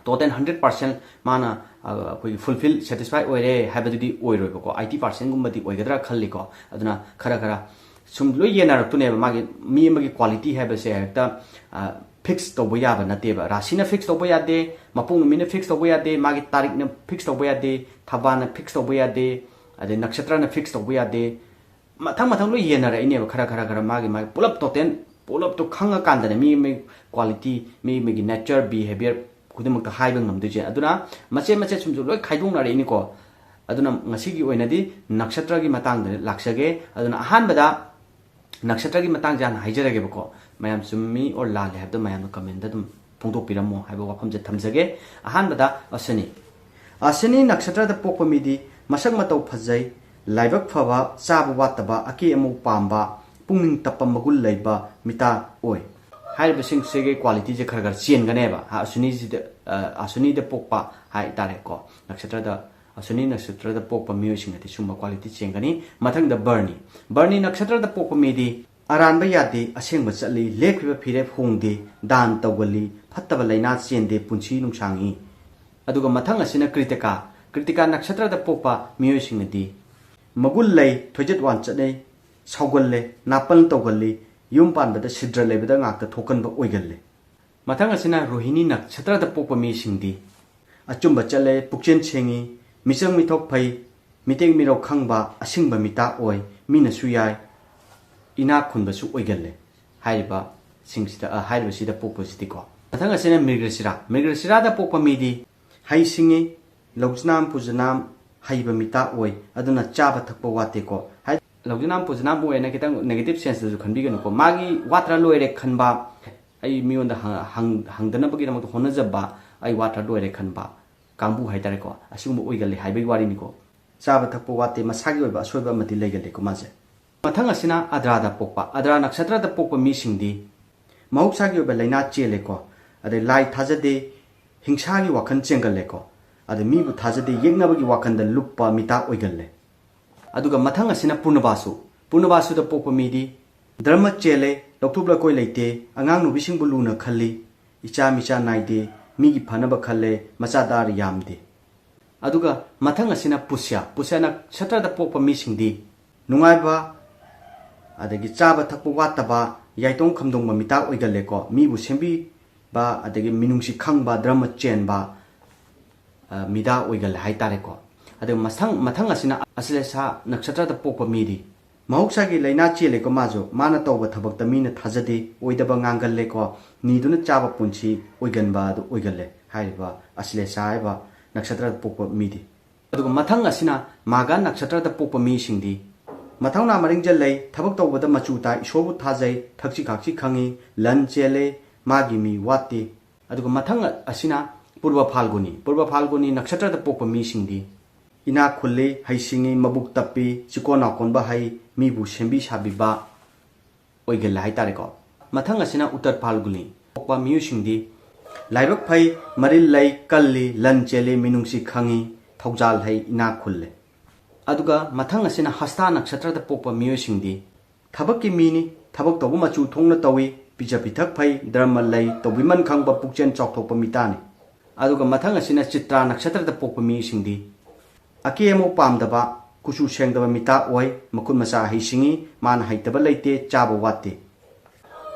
total hundred percent ꯃꯥꯅ, ꯑ, ꯑꯩꯈꯣꯏꯒꯤ fulfill, satisfy ꯑꯣꯏꯔꯦ ꯍꯥꯏꯕꯗꯨꯗꯤ ꯑꯣꯏꯔꯣꯏꯕꯀꯣ꯫ Eighty percent ꯒꯨꯝꯕꯗꯤ ꯑꯣꯏꯒꯗ꯭ꯔꯥ ꯈꯜꯂꯤꯀꯣ꯫ ꯑꯗꯨꯅ ꯈꯔ ꯈꯔ ꯁꯨꯝ ꯂꯣꯏ ꯌꯦꯟꯅꯔꯛꯇꯣꯏꯅꯦꯕ꯫ ꯃꯥꯒꯤ, ꯃꯤ ꯑꯃꯒꯤ quality ꯍꯥꯏꯕꯁꯦ ꯍꯦꯛꯇ, ꯑ, fix ꯇꯧꯕ ꯌꯥꯕ ꯅꯠꯇꯦꯕ꯫ ꯔꯥꯁꯤꯅ fix ꯇꯧꯕ ꯌꯥꯗꯦ, ꯃꯄꯣꯛ ꯅꯨꯃꯤꯠꯅ fix ꯇꯧꯕ ꯌꯥꯗꯦ, ꯃꯥꯒꯤ ꯇꯥꯔꯤꯛꯅ fix ꯇꯧꯕ ꯌꯥꯗꯦ, ꯊꯕꯥꯅ fix ꯇꯧꯕ ꯌꯥꯗꯦ, ꯑꯗꯩ ꯅꯛꯁꯇ꯭ꯔꯅ fix ꯇꯧꯕ ꯌꯥꯗꯦ꯫ ꯃꯊꯪ ꯃꯊꯪ ꯂꯣꯏ ꯌꯦꯟꯅꯔꯛꯏꯅꯦꯕ, ꯈꯔ ꯈꯔ ꯈꯔ ꯃꯥꯒꯤ ꯃꯥꯒꯤ ꯄꯨꯂꯞ total ꯄꯨꯂꯞꯇꯣ ꯈꯪꯉꯀꯥꯟꯗꯅꯦ ꯃꯤ ꯑꯃꯒꯤ quality, ꯃꯤ ꯑꯃꯒꯤ nature, behaviour ꯈꯨꯗꯤꯡꯃꯛꯇ ꯍꯥꯏꯕ ꯉꯝꯗꯣꯏꯁꯦ꯫ ꯑꯗꯨꯅ ꯃꯆꯦꯠ ꯃꯆꯦꯠ ꯁꯨꯝ ꯁꯨꯝ ꯂꯣꯏ ꯈꯥꯏꯗꯣꯛꯅꯔꯛꯏꯅꯤꯀꯣ꯫ ꯑꯗꯨꯅ ꯉꯁꯤꯒꯤ ꯑꯣꯏꯅꯗꯤ ꯅꯛꯁꯇ꯭ꯔꯒꯤ ꯃꯇꯥꯡꯗ ꯂꯥꯛꯆꯒꯦ꯫ ꯑꯗꯨꯅ ꯑꯍꯥꯟꯕꯗ ꯅꯛꯁꯇ꯭ꯔꯒꯤ ꯃꯇꯥꯡꯁꯦ ꯍꯥꯟꯅ ꯍꯥꯏꯖꯔꯒꯦꯕꯀꯣ꯫ ꯃꯌꯥꯝ ꯆꯨꯝꯃꯤ or ꯂꯥꯜꯂꯦ ꯍꯥꯏꯕꯗꯣ ꯃꯌꯥꯝꯅ comment ꯑꯗꯨꯝ ꯐꯣꯡꯗꯣꯛꯄꯤꯔꯝꯃꯣ ꯍꯥꯏꯕ ꯋꯥꯐꯝꯁꯦ ꯊꯝꯖꯒꯦ꯫ ꯑꯍꯥꯟꯕꯗ ꯑꯁ꯭ꯋꯤꯅꯤ꯫ ꯑꯁ꯭ꯋꯤꯅꯤ ꯅꯛꯁꯇ꯭ꯔꯗ ꯄꯣꯛꯄ ꯃꯤꯗꯤ ꯃꯁꯛ ꯃꯇꯧ ꯐꯖꯩ, ꯂꯥꯏꯕꯛ ꯐꯕ, ꯆꯥꯕ ꯋꯥꯠꯇꯕ, ꯑꯀꯦ ꯑꯃꯧ ꯄꯥꯝꯕ, ꯄꯨꯛꯅꯤꯡ ꯇꯞꯄ, ꯃꯒꯨꯟ ꯂꯩꯕ ꯃꯤꯇꯥ ꯑꯣꯏ꯫ ꯍꯥꯏꯔꯤꯕꯁꯤꯡꯁꯤꯒꯤ qualityꯁꯦ ꯈꯔ ꯈꯔ ꯆꯦꯟꯒꯅꯦꯕ꯫ ꯑ, ꯑꯁ꯭ꯋꯤꯅꯤꯁꯤꯗ, ꯑ, ꯑꯁ꯭ꯋꯤꯅꯤꯗ ꯄꯣꯛꯄ ꯍꯥꯏꯇꯥꯔꯦꯀꯣ, ꯅꯛꯁꯇ꯭ꯔꯗ, ꯑꯁ꯭ꯋꯤꯅꯤ ꯅꯛꯁꯇ꯭ꯔꯗ ꯄꯣꯛꯄ ꯃꯤꯑꯣꯏꯁꯤꯡ ꯑꯗꯤ ꯁꯨꯝꯕ quality ꯆꯦꯟꯒꯅꯤ꯫ ꯃꯊꯪꯗ ꯚꯔꯅꯤ꯫ ꯚꯔꯅꯤ ꯅꯛꯁꯇ꯭ꯔꯗ ꯄꯣꯛꯄ ꯃꯤꯗꯤ ꯑꯔꯥꯟꯕ ꯌꯥꯗꯦ, ꯑꯁꯦꯡꯕ ꯆꯠꯂꯤ, ꯂꯦꯞꯈꯤꯕ ꯐꯤꯔꯦꯞ ꯍꯣꯡꯗꯦ, ꯗꯥꯟ ꯇꯧꯒꯜꯂꯤ, ꯐꯠꯇꯕ ꯂꯥꯏꯅꯥ ꯆꯦꯟꯗꯦ, ꯄꯨꯟꯁꯤ ꯅꯨꯡꯁꯥꯡꯏ꯫ ꯑꯗꯨꯒ ꯃꯊꯪ ꯑꯁꯤꯅ ꯀ꯭ꯔꯤꯇꯤꯀꯥ꯫ ꯀ꯭ꯔꯤꯇꯤꯀꯥ ꯅꯛꯁꯇ꯭ꯔꯗ ꯄꯣꯛꯄ ꯃꯤꯑꯣꯏꯁꯤꯡ ꯑꯗꯤ ꯃꯒꯨꯟ ꯂꯩ, ꯊꯣꯏꯖꯠ ꯋꯥꯟꯆꯠꯅꯩ, ꯁꯥꯎꯒꯜꯂꯦ, ꯅꯥꯄꯜ ꯇꯧꯒꯜꯂꯤ, ꯌꯨꯝ ꯄꯥꯟꯕꯗ ꯁꯤꯗ꯭ꯔ ꯂꯩꯕꯗ ꯉꯥꯛꯇ ꯊꯣꯛꯀꯟꯕ ꯑꯣꯏꯒꯜꯂꯤ꯫ ꯃꯊꯪ ꯑꯁꯤꯅ ꯔꯣꯍꯤꯅꯤ ꯅꯛꯁꯇ꯭ꯔꯗ ꯄꯣꯛꯄ ꯃꯤꯁꯤꯡꯗꯤ ꯑꯆꯨꯝꯕ ꯆꯠꯂꯦ, ꯄꯨꯛꯆꯦꯜ ꯁꯦꯡꯉꯤ, ꯃꯤꯆꯪ ꯃꯤꯊꯧ ꯐꯩ, ꯃꯤꯇꯦꯛ ꯃꯤꯔꯧ ꯈꯪꯕ, ꯑꯁꯤꯡꯕ ꯃꯤꯇꯥ ꯑꯣꯏ, ꯃꯤꯅꯁꯨ ꯌꯥꯏ, ꯏꯅꯥꯛ ꯈꯨꯟꯕꯁꯨ ꯑꯣꯏꯒꯜꯂꯦ꯫ ꯍꯥꯏꯔꯤꯕꯁꯤꯡꯁꯤꯗ, ꯑ, ꯍꯥꯏꯔꯤꯕꯁꯤꯗ ꯄꯣꯛꯄꯁꯤꯗꯤꯀꯣ꯫ ꯃꯊꯪ ꯑꯁꯤꯅ ꯃ꯭ꯔꯤꯒꯁꯤꯔꯥ꯫ ꯃ꯭ꯔꯤꯒꯁꯤꯔꯥꯗ ꯄꯣꯛꯄ ꯃꯤꯗꯤ ꯍꯩ ꯁꯤꯡꯉꯤ, ꯂꯧꯖꯅꯥꯝ ꯄꯨꯖꯅꯥꯝ ꯍꯩꯕ ꯃꯤꯇꯥ ꯑꯣꯏ, ꯑꯗꯨꯅ ꯆꯥꯕ ꯊꯛꯄ ꯋꯥꯠꯇꯦꯀꯣ꯫ ꯍꯥꯏ-, ꯂꯧꯖꯅꯥꯝ ꯄꯨꯖꯅꯥꯝ ꯑꯣꯏꯅ ꯈꯤꯇꯪ negative senseꯇꯁꯨ ꯈꯟꯕꯤꯒꯅꯨꯀꯣ꯫ ꯃꯥꯒꯤ ꯋꯥꯠꯇ꯭ꯔꯥ ꯂꯣꯏꯔꯦ ꯈꯟꯕ, ꯑꯩ ꯃꯤꯉꯣꯟꯗ ꯍ-, ꯍꯪ-, ꯍꯪꯗꯅꯕꯒꯤꯗꯃꯛꯇ ꯍꯣꯠꯅꯖꯕ, ꯑꯩ ꯋꯥꯠꯇ꯭ꯔꯥ ꯂꯣꯏꯔꯦ ꯈꯟꯕ, ꯀꯥꯡꯕꯨ ꯍꯥꯏꯇꯥꯔꯦꯀꯣ, ꯑꯁꯤꯒꯨꯝꯕ ꯑꯣꯏꯒꯜꯂꯦ ꯍꯥꯏꯕꯒꯤ ꯋꯥꯔꯤꯅꯤꯀꯣ꯫ ꯆꯥꯕ ꯊꯛꯄ ꯋꯥꯠꯇꯦ, ꯃꯁꯥꯒꯤ ꯑꯣꯏꯕ ꯑꯁꯣꯏꯕ ꯑꯃꯗꯤ ꯂꯩꯒꯜꯂꯦꯀꯣ ꯃꯥꯁꯦ꯫ ꯃꯊꯪ ꯑꯁꯤꯅ ꯑꯗ꯭ꯔꯥꯗ ꯄꯣꯛꯄ, ꯑꯗ꯭ꯔꯥ ꯅꯛꯁꯇ꯭ꯔꯗ ꯄꯣꯛꯄ ꯃꯤꯁꯤꯡꯗꯤ ꯃꯍꯧꯁꯥꯒꯤ ꯑꯣꯏꯕ ꯂꯥꯏꯅꯥ ꯆꯦꯜꯂꯦꯀꯣ, ꯑꯗꯩ ꯂꯥꯏ ꯊꯥꯖꯗꯦ, ꯍꯤꯡꯁꯥꯒꯤ ꯋꯥꯈꯜ ꯆꯦꯟꯒꯜꯂꯦꯀꯣ, ꯑꯗꯩ ꯃꯤꯕꯨ ꯊꯥꯖꯗꯦ, ꯌꯦꯛꯅꯕꯒꯤ ꯋꯥꯈꯜꯗ ꯂꯨꯞꯄ ꯃꯤꯇꯥ ꯑꯣꯏꯒꯜꯂꯦ꯫ ꯑꯗꯨꯒ ꯃꯊꯪ ꯑꯁꯤꯅ ꯄꯨꯔꯅꯕꯥꯁꯨ꯫ ꯄꯨꯔꯅꯕꯥꯁꯨꯗ ꯄꯣꯛꯄ ꯃꯤꯗꯤ ꯙꯔꯃ ꯆꯦꯜꯂꯦ, ꯂꯧꯊꯣꯛ ꯂꯧꯀꯣꯏ ꯂꯩꯇꯦ, ꯑꯉꯥꯡ ꯅꯨꯕꯤꯁꯤꯡꯕꯨ ꯂꯨꯅ ꯈꯜꯂꯤ, ꯏꯆꯥ ꯃꯤꯆꯥ ꯅꯥꯏꯗꯦ, ꯃꯤꯒꯤ ꯐꯅꯕ ꯈꯜꯂꯦ, ꯃꯆꯥ ꯗꯥꯔ ꯌꯥꯝꯗꯦ꯫ ꯑꯗꯨꯒ ꯃꯊꯪ ꯑꯁꯤꯅ ꯄꯨꯁ꯭ꯌ꯫ ꯄꯨꯁ꯭ꯌ ꯅꯛꯁꯇ꯭ꯔꯗ ꯄꯣꯛꯄ ꯃꯤꯁꯤꯡꯗꯤ ꯅꯨꯡꯉꯥꯏꯕ, ꯑꯗꯒꯤ ꯆꯥꯕ ꯊꯛꯄ ꯋꯥꯠꯇꯕ, ꯌꯥꯏꯇꯣꯡ ꯈꯝꯗꯣꯡꯕ ꯃꯤꯇꯥ ꯑꯣꯏꯒꯜꯂꯦꯀꯣ꯫ ꯃꯤꯕꯨ ꯁꯦꯝꯕꯤꯕ, ꯑꯗꯒꯤ ꯃꯤꯅꯨꯡꯁꯤ ꯈꯪꯕ, ꯙꯔꯃ ꯆꯦꯟꯕ, ꯑ, ꯃꯤꯗꯥ ꯑꯣꯏꯒꯜꯂꯦ ꯍꯥꯏꯇꯥꯔꯦꯀꯣ꯫ ꯑꯗꯨꯒ ꯃꯊꯪ, ꯃꯊꯪ ꯑꯁꯤꯅ ꯑꯁ꯭ꯂꯦꯁꯥ ꯅꯛꯁꯇ꯭ꯔꯗ ꯄꯣꯛꯄ ꯃꯤꯗꯤ ꯃꯍꯧꯁꯥꯒꯤ ꯂꯥꯏꯅꯥ ꯆꯦꯜꯂꯦꯀꯣ ꯃꯥꯁꯨ꯫ ꯃꯥꯅ ꯇꯧꯕ ꯊꯕꯛꯇ ꯃꯤꯅ ꯊꯥꯖꯗꯦ, ꯑꯣꯏꯗꯕ ꯉꯥꯡꯒꯜꯂꯦꯀꯣ, ꯅꯤꯗꯨꯅ ꯆꯥꯕ ꯄꯨꯟꯁꯤ ꯑꯣꯏꯒꯟꯕ ꯑꯗꯨ ꯑꯣꯏꯒꯜꯂꯦ ꯍꯥꯏꯔꯤꯕ ꯑꯁ꯭ꯂꯦꯁꯥ ꯍꯥꯏꯕ ꯅꯛꯁꯇ꯭ꯔꯗ ꯄꯣꯛꯄ ꯃꯤꯗꯤ꯫ ꯑꯗꯨꯒ ꯃꯊꯪ ꯑꯁꯤꯅ ꯃꯥꯒꯥ ꯅꯛꯁꯇ꯭ꯔꯗ ꯄꯣꯛꯄ ꯃꯤꯁꯤꯡꯗꯤ ꯃꯊꯧꯅꯥ ꯃꯔꯤꯡꯖꯦꯜ ꯂꯩ, ꯊꯕꯛ ꯇꯧꯕꯗ ꯃꯆꯨ ꯇꯥꯏ, ꯏꯁꯣꯔꯕꯨ ꯊꯥꯖꯩ, ꯊꯛꯁꯤ ꯈꯥꯛꯁꯤ ꯈꯪꯉꯤ, ꯂꯟ ꯆꯦꯜꯂꯦ, ꯃꯥꯒꯤ ꯃꯤ ꯋꯥꯠꯇꯦ꯫ ꯑꯗꯨꯒ ꯃꯊꯪ ꯑꯁꯤꯅ ꯄꯨꯔꯕ ꯐꯥꯜꯒꯨꯅꯤ꯫ ꯄꯨꯔꯕ ꯐꯥꯜꯒꯨꯅꯤ ꯅꯛꯁꯇ꯭ꯔꯗ ꯄꯣꯛꯄ ꯃꯤꯁꯤꯡꯗꯤ ꯏꯅꯥꯛ ꯈꯨꯜꯂꯤ, ꯍꯩꯁꯤꯡꯉꯤ, ꯃꯕꯨꯛ ꯇꯞꯄꯤ, ꯆꯤꯀꯣꯟ ꯅꯥꯀꯣꯟꯕ ꯍꯩ, ꯃꯤꯕꯨ ꯁꯦꯝꯕꯤ ꯁꯥꯕꯤꯕ ꯑꯣꯏꯒꯜꯂꯦ ꯍꯥꯏꯇꯥꯔꯦꯀꯣ꯫ ꯃꯊꯪ ꯑꯁꯤꯅ ꯎꯠꯇꯔ ꯐꯥꯜꯒꯨꯅꯤ ꯄꯣꯛꯄ ꯃꯤꯑꯣꯏꯁꯤꯡꯗꯤ ꯂꯥꯏꯕꯛ ꯐꯩ, ꯃꯔꯤꯜ ꯂꯩ, ꯀꯜꯂꯤ, ꯂꯟ ꯆꯦꯜꯂꯤ, ꯃꯤꯅꯨꯡꯁꯤ ꯈꯪꯉꯤ, ꯊꯧꯖꯥꯜ ꯍꯩ, ꯏꯅꯥꯛ ꯈꯨꯜꯂꯦ꯫ ꯑꯗꯨꯒ ꯃꯊꯪ ꯑꯁꯤꯅ ꯍꯁꯇꯥ ꯅꯛꯁꯇ꯭ꯔꯗ ꯄꯣꯛꯄ ꯃꯤꯑꯣꯏꯁꯤꯡꯗꯤ ꯊꯕꯛꯀꯤ ꯃꯤꯅꯤ, ꯊꯕꯛ ꯇꯧꯕ ꯃꯆꯨ ꯊꯣꯛꯅ ꯇꯧꯏ, ꯄꯤꯖ ꯄꯤꯊꯛ ꯐꯩ, ꯙꯔꯃ ꯂꯩ, ꯇꯧꯕꯤꯃꯟ ꯈꯪꯕ, ꯄꯨꯛꯆꯦꯜ ꯆꯥꯎꯊꯣꯛꯄ ꯃꯤꯇꯥꯅꯤ꯫ ꯑꯗꯨꯒ ꯃꯊꯪ ꯑꯁꯤꯅ ꯆꯤꯇ꯭ꯔꯥ ꯅꯛꯁꯇ꯭ꯔꯗ ꯄꯣꯛꯄ ꯃꯤꯁꯤꯡꯗꯤ ꯑꯀꯦ ꯑꯃꯧ ꯄꯥꯝꯗꯕ, ꯀꯨꯆꯨ ꯁꯦꯡꯗꯕ ꯃꯤꯇꯥ ꯑꯣꯏ, ꯃꯈꯨꯠ ꯃꯁꯥ ꯍꯩꯁꯤꯡꯉꯤ, ꯃꯥꯅ ꯍꯩꯇꯕ ꯂꯩꯇꯦ, ꯆꯥꯕ ꯋꯥꯠꯇꯦ꯫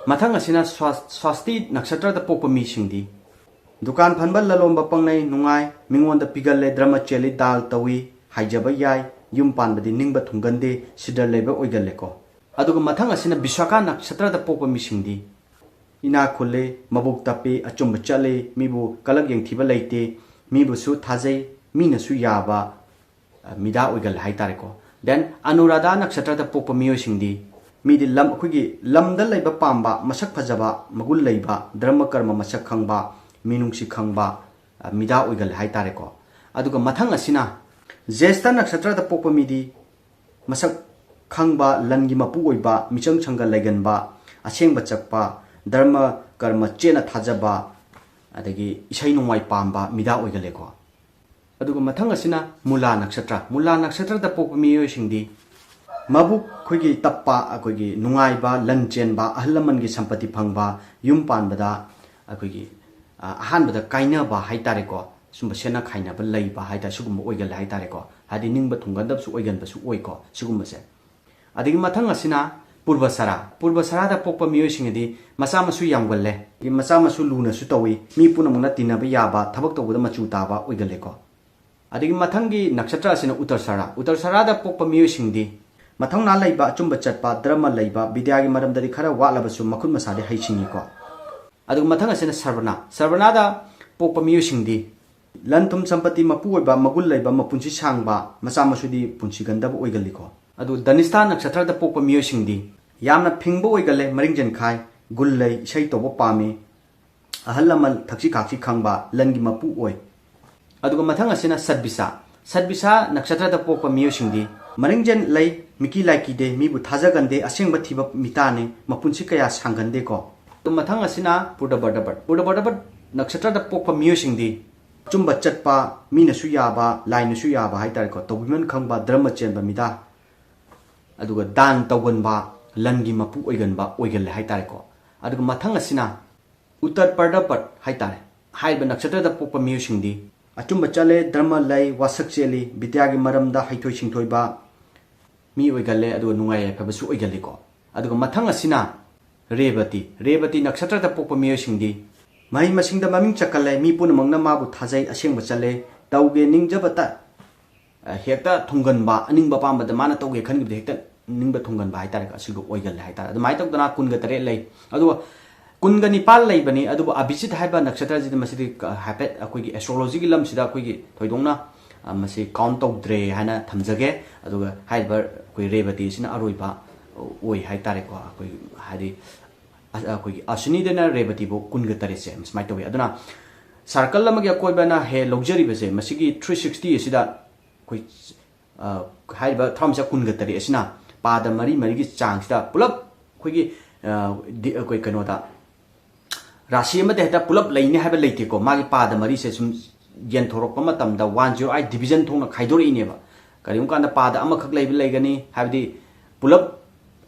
ꯃꯊꯪ ꯑꯁꯤꯅ ꯁ꯭ꯋꯥꯁ-, ꯁ꯭ꯋꯥꯁꯇꯤ ꯅꯛꯁꯇ꯭ꯔꯗ ꯄꯣꯛꯄ ꯃꯤꯁꯤꯡꯗꯤ ꯗꯨꯀꯥꯟ ꯐꯟꯕ, ꯂꯂꯣꯟꯕ ꯄꯪꯂꯩ ꯅꯨꯡꯉꯥꯏ, ꯃꯤꯉꯣꯟꯗ ꯄꯤꯒꯜꯂꯦ, ꯙꯔꯃ ꯆꯦꯜꯂꯤ, ꯗꯥꯜ ꯇꯧꯏ, ꯍꯥꯏꯖꯕ ꯌꯥꯏ, ꯌꯨꯝ ꯄꯥꯟꯕꯗꯤ ꯅꯤꯡꯕ ꯊꯨꯡꯒꯟꯗꯦ, ꯁꯤꯗ ꯂꯩꯕ ꯑꯣꯏꯒꯜꯂꯦꯀꯣ꯫ ꯑꯗꯨꯒ ꯃꯊꯪ ꯑꯁꯤꯅ ꯕꯤꯁꯥꯈꯥ ꯅꯛꯁꯇ꯭ꯔꯗ ꯄꯣꯛꯄ ꯃꯤꯁꯤꯡꯗꯤ ꯏꯅꯥꯛ ꯈꯨꯜꯂꯤ, ꯃꯕꯨꯛ ꯇꯞꯄꯤ, ꯑꯆꯨꯝꯕ ꯆꯠꯂꯤ, ꯃꯤꯕꯨ ꯀꯂꯛ ꯌꯦꯡꯊꯤꯕ ꯂꯩꯇꯦ, ꯃꯤꯕꯨꯁꯨ ꯊꯥꯖꯩ, ꯃꯤꯅꯁꯨ ꯌꯥꯕ, ꯑ, ꯃꯤꯗꯥ ꯑꯣꯏꯒꯜꯂꯦ ꯍꯥꯏꯇꯥꯔꯦꯀꯣ꯫ Then ꯑꯅꯨꯔꯥꯙꯥ ꯅꯛꯁꯇ꯭ꯔꯗ ꯄꯣꯛꯄ ꯃꯤꯑꯣꯏꯁꯤꯡꯗꯤ ꯃꯤꯗꯤ ꯂꯝ, ꯑꯩꯈꯣꯏꯒꯤ ꯂꯝꯗ ꯂꯩꯕ ꯄꯥꯝꯕ, ꯃꯁꯛ ꯐꯖꯕ, ꯃꯒꯨꯟ ꯂꯩꯕ, ꯙꯔꯃ ꯀꯔꯃ ꯃꯁꯛ ꯈꯪꯕ, ꯃꯤꯅꯨꯡꯁꯤ ꯈꯪꯕ, ꯑ, ꯃꯤꯗꯥ ꯑꯣꯏꯒꯜꯂꯦ ꯍꯥꯏꯇꯥꯔꯦꯀꯣ꯫ ꯑꯗꯨꯒ ꯃꯊꯪ ꯑꯁꯤꯅ ꯖ꯭ꯌꯦꯁꯊ ꯅꯛꯁꯇ꯭ꯔꯗ ꯄꯣꯛꯄ ꯃꯤꯗꯤ ꯃꯁꯛ ꯈꯪꯕ, ꯂꯟꯒꯤ ꯃꯄꯨ ꯑꯣꯏꯕ, ꯃꯤꯆꯪ ꯁꯪꯒ ꯂꯩꯒꯟꯕ, ꯑꯁꯦꯡꯕ ꯆꯠꯄ, ꯙꯔꯃ ꯀꯔꯃ ꯆꯦꯠꯅ ꯊꯥꯖꯕ, ꯑꯗꯒꯤ ꯏꯁꯩ ꯅꯣꯡꯃꯥꯏ ꯄꯥꯝꯕ ꯃꯤꯗꯥ ꯑꯣꯏꯒꯜꯂꯦꯀꯣ꯫ ꯑꯗꯨꯒ ꯃꯊꯪ ꯑꯁꯤꯅ ꯃꯨꯂꯥ ꯅꯛꯁꯇ꯭ꯔ꯫ ꯃꯨꯂꯥ ꯅꯛꯁꯇ꯭ꯔꯗ ꯄꯣꯛꯄ ꯃꯤꯑꯣꯏꯁꯤꯡꯗꯤ ꯃꯕꯨꯛ ꯑꯩꯈꯣꯏꯒꯤ ꯇꯞꯄ, ꯑꯩꯈꯣꯏꯒꯤ ꯅꯨꯡꯉꯥꯏꯕ, ꯂꯟ ꯆꯦꯟꯕ, ꯑꯍꯜ ꯂꯃꯟꯒꯤ ꯁꯝꯄꯇꯤ ꯐꯪꯕ, ꯌꯨꯝ ꯄꯥꯟꯕꯗ ꯑꯩꯈꯣꯏꯒꯤ, ꯑ, ꯑꯍꯥꯟꯕꯗ ꯀꯥꯏꯅꯕ ꯍꯥꯏꯇꯥꯔꯦꯀꯣ, ꯁꯨꯝꯕ ꯁꯦꯠꯅ ꯈꯥꯏꯅꯕ ꯂꯩꯕ ꯍꯥꯏꯇꯥꯔꯦ, ꯁꯤꯒꯨꯝꯕ ꯑꯣꯏꯒꯜꯂꯦ ꯍꯥꯏꯇꯥꯔꯦꯀꯣ꯫ ꯍꯥꯏꯗꯤ ꯅꯤꯡꯕ ꯊꯨꯡꯒꯟꯗꯕꯁꯨ ꯑꯣꯏꯒꯟꯕꯁꯨ ꯑꯣꯏꯀꯣ ꯁꯤꯒꯨꯝꯕꯁꯦ꯫ ꯑꯗꯒꯤ ꯃꯊꯪ ꯑꯁꯤꯅ ꯄꯨꯔꯕꯁꯔꯥ꯫ ꯄꯨꯔꯕꯁꯔꯥꯗ ꯄꯣꯛꯄ ꯃꯤꯑꯣꯏꯁꯤꯡ ꯑꯗꯤ ꯃꯆꯥ ꯃꯁꯨ ꯌꯥꯝꯒꯜꯂꯦ, ꯃꯆꯥ ꯃꯁꯨ ꯂꯨꯅꯁꯨ ꯇꯧꯏ, ꯃꯤ ꯄꯨꯝꯅꯃꯛꯅ ꯇꯤꯟꯅꯕ ꯌꯥꯕ, ꯊꯕꯛ ꯇꯧꯕꯗ ꯃꯆꯨ ꯇꯥꯕ ꯑꯣꯏꯒꯜꯂꯦꯀꯣ꯫ ꯑꯗꯒꯤ ꯃꯊꯪꯒꯤ ꯅꯛꯁꯇ꯭ꯔ ꯑꯁꯤꯅ ꯎꯠꯇꯔꯁꯔꯥ꯫ ꯎꯠꯇꯔꯁꯔꯥꯗ ꯄꯣꯛꯄ ꯃꯤꯑꯣꯏꯁꯤꯡꯗꯤ ꯃꯊꯧꯅꯥ ꯂꯩꯕ, ꯑꯆꯨꯝꯕ ꯆꯠꯄ, ꯙꯔꯃ ꯂꯩꯕ, ꯕꯤꯗ꯭ꯌꯥꯒꯤ ꯃꯔꯝꯗꯗꯤ ꯈꯔ ꯋꯥꯠꯂꯕꯁꯨ ꯃꯈꯨꯠ ꯃꯁꯥꯗꯤ ꯍꯩꯁꯤꯡꯉꯤꯀꯣ꯫ ꯑꯗꯨꯒ ꯃꯊꯪ ꯑꯁꯤꯅ ꯁꯔꯕꯅꯥ꯫ ꯁꯔꯕꯅꯥꯗ ꯄꯣꯛꯄ ꯃꯤꯑꯣꯏꯁꯤꯡꯗꯤ ꯂꯟ ꯊꯨꯝ ꯁꯝꯄꯇꯤ ꯃꯄꯨ ꯑꯣꯏꯕ, ꯃꯒꯨꯟ ꯂꯩꯕ, ꯃꯄꯨꯟꯁꯤ ꯁꯥꯡꯕ, ꯃꯆꯥ ꯃꯁꯨꯗꯤ ꯄꯨꯟꯁꯤꯒꯟꯗꯕ ꯑꯣꯏꯒꯜꯂꯤꯀꯣ꯫ ꯑꯗꯨ ꯙꯅꯤꯁꯊꯥ ꯅꯛꯁꯇ꯭ꯔꯗ ꯄꯣꯛꯄ ꯃꯤꯑꯣꯏꯁꯤꯡꯗꯤ ꯌꯥꯝꯅ ꯐꯤꯡꯕ ꯑꯣꯏꯒꯜꯂꯦ, ꯃꯔꯤꯡꯖꯦꯟ ꯈꯥꯏ, ꯒꯨꯟ ꯂꯩ, ꯏꯁꯩ ꯇꯧꯕ ꯄꯥꯝꯃꯤ, ꯑꯍꯜ ꯂꯃꯟ ꯊꯛꯁꯤ ꯈꯥꯛꯁꯤ ꯈꯪꯕ, ꯂꯟꯒꯤ ꯃꯄꯨ ꯑꯣꯏ꯫ ꯑꯗꯨꯒ ꯃꯊꯪ ꯑꯁꯤꯅ ꯁꯠꯕꯤꯁꯥ꯫ ꯁꯠꯕꯤꯁꯥ ꯅꯛꯁꯇ꯭ꯔꯗ ꯄꯣꯛꯄ ꯃꯤꯑꯣꯏꯁꯤꯡꯗꯤ ꯃꯔꯤꯡꯖꯦꯟ ꯂꯩ, ꯃꯤꯀꯤ ꯂꯥꯏꯀꯤꯗꯦ, ꯃꯤꯕꯨ ꯊꯥꯖꯒꯟꯗꯦ, ꯑꯁꯦꯡꯕ ꯊꯤꯕ ꯃꯤꯇꯥꯅꯤ, ꯃꯄꯨꯟꯁꯤ ꯀꯌꯥ ꯁꯥꯡꯒꯟꯗꯦꯀꯣ꯫ ꯑꯗꯨ ꯃꯊꯪ ꯑꯁꯤꯅ ꯄꯨꯔꯗꯕꯔꯗꯕꯠ꯫ ꯄꯨꯔꯗꯕꯔꯗꯕꯠ ꯅꯛꯁꯇ꯭ꯔꯗ ꯄꯣꯛꯄ ꯃꯤꯑꯣꯏꯁꯤꯡꯗꯤ ꯑꯆꯨꯝꯕ ꯆꯠꯄ, ꯃꯤꯅꯁꯨ ꯌꯥꯕ, ꯂꯥꯏꯅꯁꯨ ꯌꯥꯕ ꯍꯥꯏꯇꯥꯔꯦꯀꯣ, ꯇꯧꯕꯤꯃꯟ ꯈꯪꯕ, ꯙꯔꯃ ꯆꯦꯟꯕ ꯃꯤꯗꯥ, ꯑꯗꯨꯒ ꯗꯥꯟ ꯇꯧꯒꯟꯕ, ꯂꯟꯒꯤ ꯃꯄꯨ ꯑꯣꯏꯒꯟꯕ ꯑꯣꯏꯒꯜꯂꯦ ꯍꯥꯏꯇꯥꯔꯦꯀꯣ꯫ ꯑꯗꯨꯒ ꯃꯊꯪ ꯑꯁꯤꯅ ꯎꯠꯇꯔ ꯄꯔꯗꯄꯠ ꯍꯥꯏꯇꯥꯔꯦ꯫ ꯍꯥꯏꯔꯤꯕ ꯅꯛꯁꯇ꯭ꯔꯗ ꯄꯣꯛꯄ ꯃꯤꯑꯣꯏꯁꯤꯡꯗꯤ ꯑꯆꯨꯝꯕ ꯆꯠꯂꯦ, ꯙꯔꯃ ꯂꯩ, ꯋꯥꯁꯛ ꯆꯦꯜꯂꯤ, ꯕꯤꯗ꯭ꯌꯥꯒꯤ ꯃꯔꯝꯗ ꯍꯩꯊꯣꯏ ꯁꯤꯡꯊꯣꯏꯕ ꯃꯤ ꯑꯣꯏꯒꯜꯂꯦ, ꯑꯗꯨꯒ ꯅꯨꯡꯉꯥꯏ ꯌꯥꯏꯐꯕꯁꯨ ꯑꯣꯏꯒꯜꯂꯤꯀꯣ꯫ ꯑꯗꯨꯒ ꯃꯊꯪ ꯑꯁꯤꯅ ꯔꯦꯕꯇꯤ꯫ ꯔꯦꯕꯇꯤ ꯅꯛꯁꯇ꯭ꯔꯗ ꯄꯣꯛꯄ ꯃꯤꯑꯣꯏꯁꯤꯡꯗꯤ ꯃꯍꯩ ꯃꯁꯤꯡꯗ ꯃꯃꯤꯡ ꯆꯠꯀꯜꯂꯦ, ꯃꯤ ꯄꯨꯝꯅꯃꯛꯅ ꯃꯥꯕꯨ ꯊꯥꯖꯩ, ꯑꯁꯦꯡꯕ ꯆꯠꯂꯦ, ꯇꯧꯒꯦ ꯅꯤꯡꯖꯕꯇ, ꯑ, ꯍꯦꯛꯇ ꯊꯨꯡꯒꯟꯕ, ꯑꯅꯤꯡꯕ ꯑꯄꯥꯝꯕꯗ ꯃꯥꯅ ꯇꯧꯒꯦ ꯈꯟꯈꯤꯕꯗ ꯍꯦꯛꯇ ꯅꯤꯡꯕ ꯊꯨꯡꯒꯟꯕ ꯍꯥꯏꯇꯥꯔꯦꯀꯣ, ꯑꯁꯤꯒ ꯑꯣꯏꯒꯜꯂꯦ ꯍꯥꯏꯇꯥꯔꯦ꯫ ꯑꯗꯨꯃꯥꯏꯅ ꯇꯧꯗꯅ ꯀꯨꯟꯒ ꯇꯔꯦꯠ ꯂꯩ꯫ ꯑꯗꯨꯒ ꯀꯨꯟꯒ ꯅꯤꯄꯥꯜ ꯂꯩꯕꯅꯤ, ꯑꯗꯨꯕꯨ ꯑꯕꯤꯖꯤꯠ ꯍꯥꯏꯕ ꯅꯛꯁꯇ꯭ꯔꯁꯤꯗꯤ ꯃꯁꯤꯗꯤ ꯀ-, ꯍꯥꯏꯐꯦꯠ ꯑꯩꯈꯣꯏꯒꯤ ꯑꯦꯁꯇ꯭ꯔꯣꯂꯣꯖꯤꯒꯤ ꯂꯝꯁꯤꯗ ꯑꯩꯈꯣꯏꯒꯤ ꯊꯣꯏꯗꯣꯛꯅ, ꯑ, ꯃꯁꯤ ꯀꯥꯎꯟ ꯇꯧꯗ꯭ꯔꯦ ꯍꯥꯏꯅ ꯊꯝꯖꯒꯦ꯫ ꯑꯗꯨꯒ ꯍꯥꯏꯔꯤꯕ ꯑꯩꯈꯣꯏ ꯔꯦꯕꯇꯤ ꯑꯁꯤꯅ ꯑꯔꯣꯏꯕ ꯑꯣꯏ ꯍꯥꯏꯇꯥꯔꯦꯀꯣ꯫ ꯑꯩꯈꯣꯏ ꯍꯥꯏꯗꯤ ꯑ-, ꯑꯩꯈꯣꯏꯒꯤ ꯑꯁ꯭ꯋꯤꯅꯤꯗꯅ ꯔꯦꯕꯇꯤꯕꯨ ꯀꯨꯟꯒ ꯇꯔꯦꯠꯁꯦ ꯁꯨꯃꯥꯏꯅ ꯇꯧꯋꯤ꯫ ꯑꯗꯨꯅ ꯁꯥꯔꯀꯜ ꯑꯃꯒꯤ ꯑꯀꯣꯏꯕꯅ ꯍꯦ ꯂꯧꯖꯔꯤꯕꯁꯦ, ꯃꯁꯤꯒꯤ ꯊ꯭ꯔꯤ ꯁꯤꯛꯁꯇꯤ ꯑꯁꯤꯗ ꯑꯩꯈꯣꯏ, ꯑ, ꯍꯥꯏꯔꯤꯕ ꯊꯋꯥꯟꯃꯤꯆꯥꯛ ꯀꯨꯟꯒ ꯇꯔꯦꯠ ꯑꯁꯤꯅ ꯄꯥꯗ ꯃꯔꯤ ꯃꯔꯤꯒꯤ ꯆꯥꯡꯁꯤꯗ ꯄꯨꯂꯞ ꯑꯩꯈꯣꯏꯒꯤ, ꯑ, ꯗꯤ-, ꯑꯩꯈꯣꯏ ꯀꯩꯅꯣꯗ, ꯔꯥꯁꯤ ꯑꯃꯗ ꯍꯦꯛꯇ ꯄꯨꯂꯞ ꯂꯩꯅꯤ ꯍꯥꯏꯕ ꯂꯩꯇꯦꯀꯣ꯫ ꯃꯥꯒꯤ ꯄꯥꯗ ꯃꯔꯤꯁꯦ ꯁꯨꯝ ꯌꯦꯟꯊꯣꯔꯛꯄ ꯃꯇꯝꯗ ꯋꯥꯟ ꯖꯤꯔꯣ ꯑꯥꯏꯠ ꯗꯤꯕꯤꯖꯟ ꯊꯣꯛꯅ ꯈꯥꯏꯗꯣꯔꯛꯏꯅꯦꯕ꯫ ꯀꯔꯤꯒꯨꯝꯕ ꯀꯥꯟꯗ ꯄꯥꯗ ꯑꯃꯈꯛ ꯂꯩꯕ ꯂꯩꯒꯅꯤ, ꯍꯥꯏꯕꯗꯤ ꯄꯨꯂꯞ,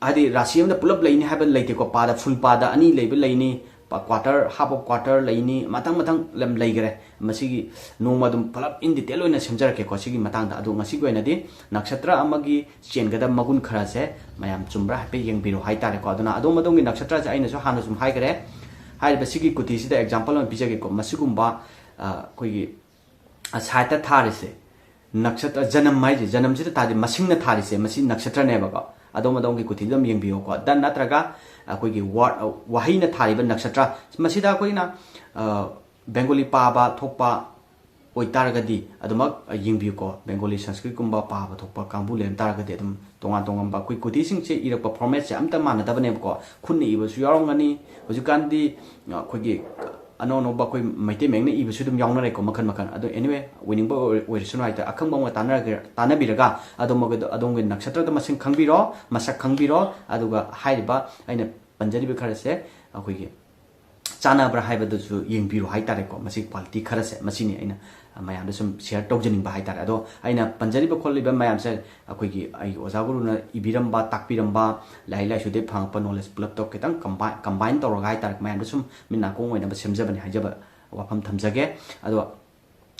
ꯍꯥꯏꯗꯤ ꯔꯥꯁꯤ ꯑꯃꯗ ꯄꯨꯂꯞ ꯂꯩꯅꯤ ꯍꯥꯏꯕ ꯂꯩꯇꯦꯀꯣ꯫ ꯄꯥꯗ, ꯐꯨꯜ ꯄꯥꯗ ꯑꯅꯤ ꯂꯩꯕ ꯂꯩꯅꯤ, ꯄ-, ꯀ꯭ꯋꯥꯇꯔ, ꯍꯥꯐ ꯑꯣꯐ ꯀ꯭ꯋꯥꯇꯔ ꯂꯩꯅꯤ, ꯃꯊꯪ ꯃꯊꯪ ꯂꯝ ꯂꯩꯈꯔꯦ꯫ ꯃꯁꯤꯒꯤ ꯅꯣꯡꯃ ꯑꯗꯨꯝ ꯄꯨꯂꯞ ꯏꯟ ꯗꯤꯇꯦꯜ ꯑꯣꯏꯅ ꯁꯦꯝꯖꯔꯛꯀꯦꯀꯣ ꯁꯤꯒꯤ ꯃꯇꯥꯡꯗ꯫ ꯑꯗꯣ ꯉꯁꯤꯒꯤ ꯑꯣꯏꯅꯗꯤ ꯅꯛꯁꯇ꯭ꯔ ꯑꯃꯒꯤ ꯆꯦꯟꯒꯗꯕ ꯃꯒꯨꯟ ꯈꯔꯁꯦ ꯃꯌꯥꯝ ꯆꯨꯝꯕ꯭ꯔꯥ ꯍꯥꯏꯐꯦꯠ ꯌꯦꯡꯕꯤꯔꯣ ꯍꯥꯏꯇꯥꯔꯦꯀꯣ꯫ ꯑꯗꯨꯅ ꯑꯗꯣꯝ ꯑꯗꯣꯝꯒꯤ ꯅꯛꯁꯇ꯭ꯔꯁꯦ ꯑꯩꯅꯁꯨ ꯍꯥꯟꯅ ꯁꯨꯝ ꯍꯥꯏꯈ꯭ꯔꯦ꯫ ꯍꯥꯏꯔꯤꯕ ꯁꯤꯒꯤ ꯀꯨꯊꯤꯁꯤꯗ ꯑꯦꯛꯖꯥꯝꯄꯜ ꯑꯃ ꯄꯤꯖꯒꯦꯀꯣ꯫ ꯃꯁꯤꯒꯨꯝꯕ, ꯑ, ꯑꯩꯈꯣꯏꯒꯤ, ꯑ, ꯁꯥꯏꯠꯇ ꯊꯥꯔꯤꯁꯦ, ꯅꯛꯁꯇ꯭ꯔ ꯖꯅꯝ ꯍꯥꯏꯁꯦ, ꯖꯅꯝꯁꯤꯗ ꯊꯥꯔꯤ, ꯃꯁꯤꯡꯅ ꯊꯥꯔꯤꯁꯦ, ꯃꯁꯤ ꯅꯛꯁꯇ꯭ꯔꯅꯦꯕꯀꯣ꯫ ꯑꯗꯣꯝ ꯑꯗꯣꯝꯒꯤ ꯀꯨꯊꯤꯗ ꯑꯗꯨꯝ ꯌꯦꯡꯕꯤꯌꯣꯀꯣ꯫ ꯗ ꯅꯠꯇ꯭ꯔꯒ ꯑꯩꯈꯣꯏꯒꯤ ꯋꯥꯔꯗ, ꯋꯥꯍꯩꯅ ꯊꯥꯔꯤꯕ ꯅꯛꯁꯇ꯭ꯔ, ꯃꯁꯤꯗ ꯑꯩꯈꯣꯏꯅ, ꯑ, ꯕꯦꯡꯒꯣꯂꯤ ꯄꯥꯕ ꯊꯣꯛꯄ ꯑꯣꯏꯇꯥꯔꯒꯗꯤ ꯑꯗꯨꯃꯛ ꯌꯦꯡꯕꯤꯌꯨꯀꯣ꯫ ꯕꯦꯡꯒꯣꯂꯤ, ꯁꯪꯁꯀ꯭ꯔꯤꯠꯀꯨꯝꯕ ꯄꯥꯕ ꯊꯣꯛꯄ ꯀꯥꯡꯕꯨ ꯂꯩꯔꯝ ꯇꯥꯔꯒꯗꯤ ꯑꯗꯨꯝ ꯇꯣꯉꯥꯟ ꯇꯣꯉꯥꯟꯕ ꯑꯩꯈꯣꯏ ꯀꯨꯊꯤꯁꯤꯡꯁꯦ ꯏꯔꯛꯄ ꯐꯣꯔꯃꯦꯠꯁꯦ ꯑꯝꯇ ꯃꯥꯟꯅꯗꯕꯅꯦꯕꯀꯣ꯫ ꯈꯨꯠꯅ ꯏꯕꯁꯨ ꯌꯥꯎꯔꯝꯒꯅꯤ꯫ ꯍꯧꯖꯤꯛꯀꯥꯟꯗꯤ ꯑꯩꯈꯣꯏꯒꯤ ꯑꯅꯧ ꯑꯅꯧꯕ ꯑꯩꯈꯣꯏ ꯃꯩꯇꯩ ꯃꯌꯦꯛꯅ ꯏꯕꯁꯨ ꯑꯗꯨꯝ ꯌꯥꯎꯅꯔꯦꯀꯣ, ꯃꯈꯜ ꯃꯈꯜ꯫ ꯑꯗꯣ anyway, ꯑꯣꯏꯅꯤꯡꯕ ꯑꯣꯏ-, ꯑꯣꯏꯔꯁꯅꯨ ꯍꯥꯏꯇꯥꯔꯦ꯫ ꯑꯈꯪꯕ ꯑꯃꯒ ꯇꯥꯟꯅꯔꯒ, ꯇꯥꯟꯅꯕꯤꯔꯒ ꯑꯗꯣꯝꯒꯤ, ꯑꯗꯣꯝꯒꯤ ꯅꯛꯁꯇ꯭ꯔꯗ ꯃꯁꯤꯡ ꯈꯪꯕꯤꯔꯣ, ꯃꯁꯛ ꯈꯪꯕꯤꯔꯣ꯫ ꯑꯗꯨꯒ ꯍꯥꯏꯔꯤꯕ ꯑꯩꯅ ꯄꯟꯖꯔꯤꯕ ꯈꯔꯁꯦ ꯑꯩꯈꯣꯏꯒꯤ ꯆꯥꯟꯅꯕ꯭ꯔꯥ ꯍꯥꯏꯕꯗꯨꯁꯨ ꯌꯦꯡꯕꯤꯔꯣ ꯍꯥꯏꯇꯥꯔꯦꯀꯣ꯫ ꯃꯁꯤ ꯀ꯭ꯋꯥꯂꯤꯇꯤ ꯈꯔꯁꯦ, ꯃꯁꯤꯅꯤ ꯑꯩꯅ ꯃꯌꯥꯝꯗ ꯁꯨꯝ ꯁꯤꯌꯔ ꯇꯧꯖꯅꯤꯡꯕ ꯍꯥꯏꯇꯥꯔꯦ꯫ ꯑꯗꯣ ꯑꯩꯅ ꯄꯟꯖꯔꯤꯕ ꯈꯣꯠꯂꯤꯕ ꯃꯌꯥꯝꯁꯦ ꯑꯩꯈꯣꯏꯒꯤ ꯑꯩꯒꯤ ꯑꯣꯖꯥ ꯒꯨꯔꯨꯅ ꯏꯕꯤꯔꯝꯕ, ꯇꯥꯛꯄꯤꯔꯝꯕ, ꯂꯥꯏꯔꯤꯛ ꯂꯥꯏꯁꯨꯗꯒꯤ ꯐꯪꯉꯛꯄ ꯅꯣꯂꯦꯖ ꯄꯨꯂꯞꯇꯣ ꯈꯤꯇꯪ ꯀꯝꯕꯥꯏꯟ, ꯀꯝꯕꯥꯏꯟ ꯇꯧꯔꯒ ꯍꯥꯏꯇꯥꯔꯦ, ꯃꯌꯥꯝꯗ ꯁꯨꯝ ꯃꯤꯠ ꯅꯥꯀꯣꯡ ꯑꯣꯏꯅꯕ ꯁꯦꯝꯖꯕꯅꯤ ꯍꯥꯏꯖꯕ ꯋꯥꯐꯝ ꯊꯝꯖꯒꯦ꯫ ꯑꯗꯣ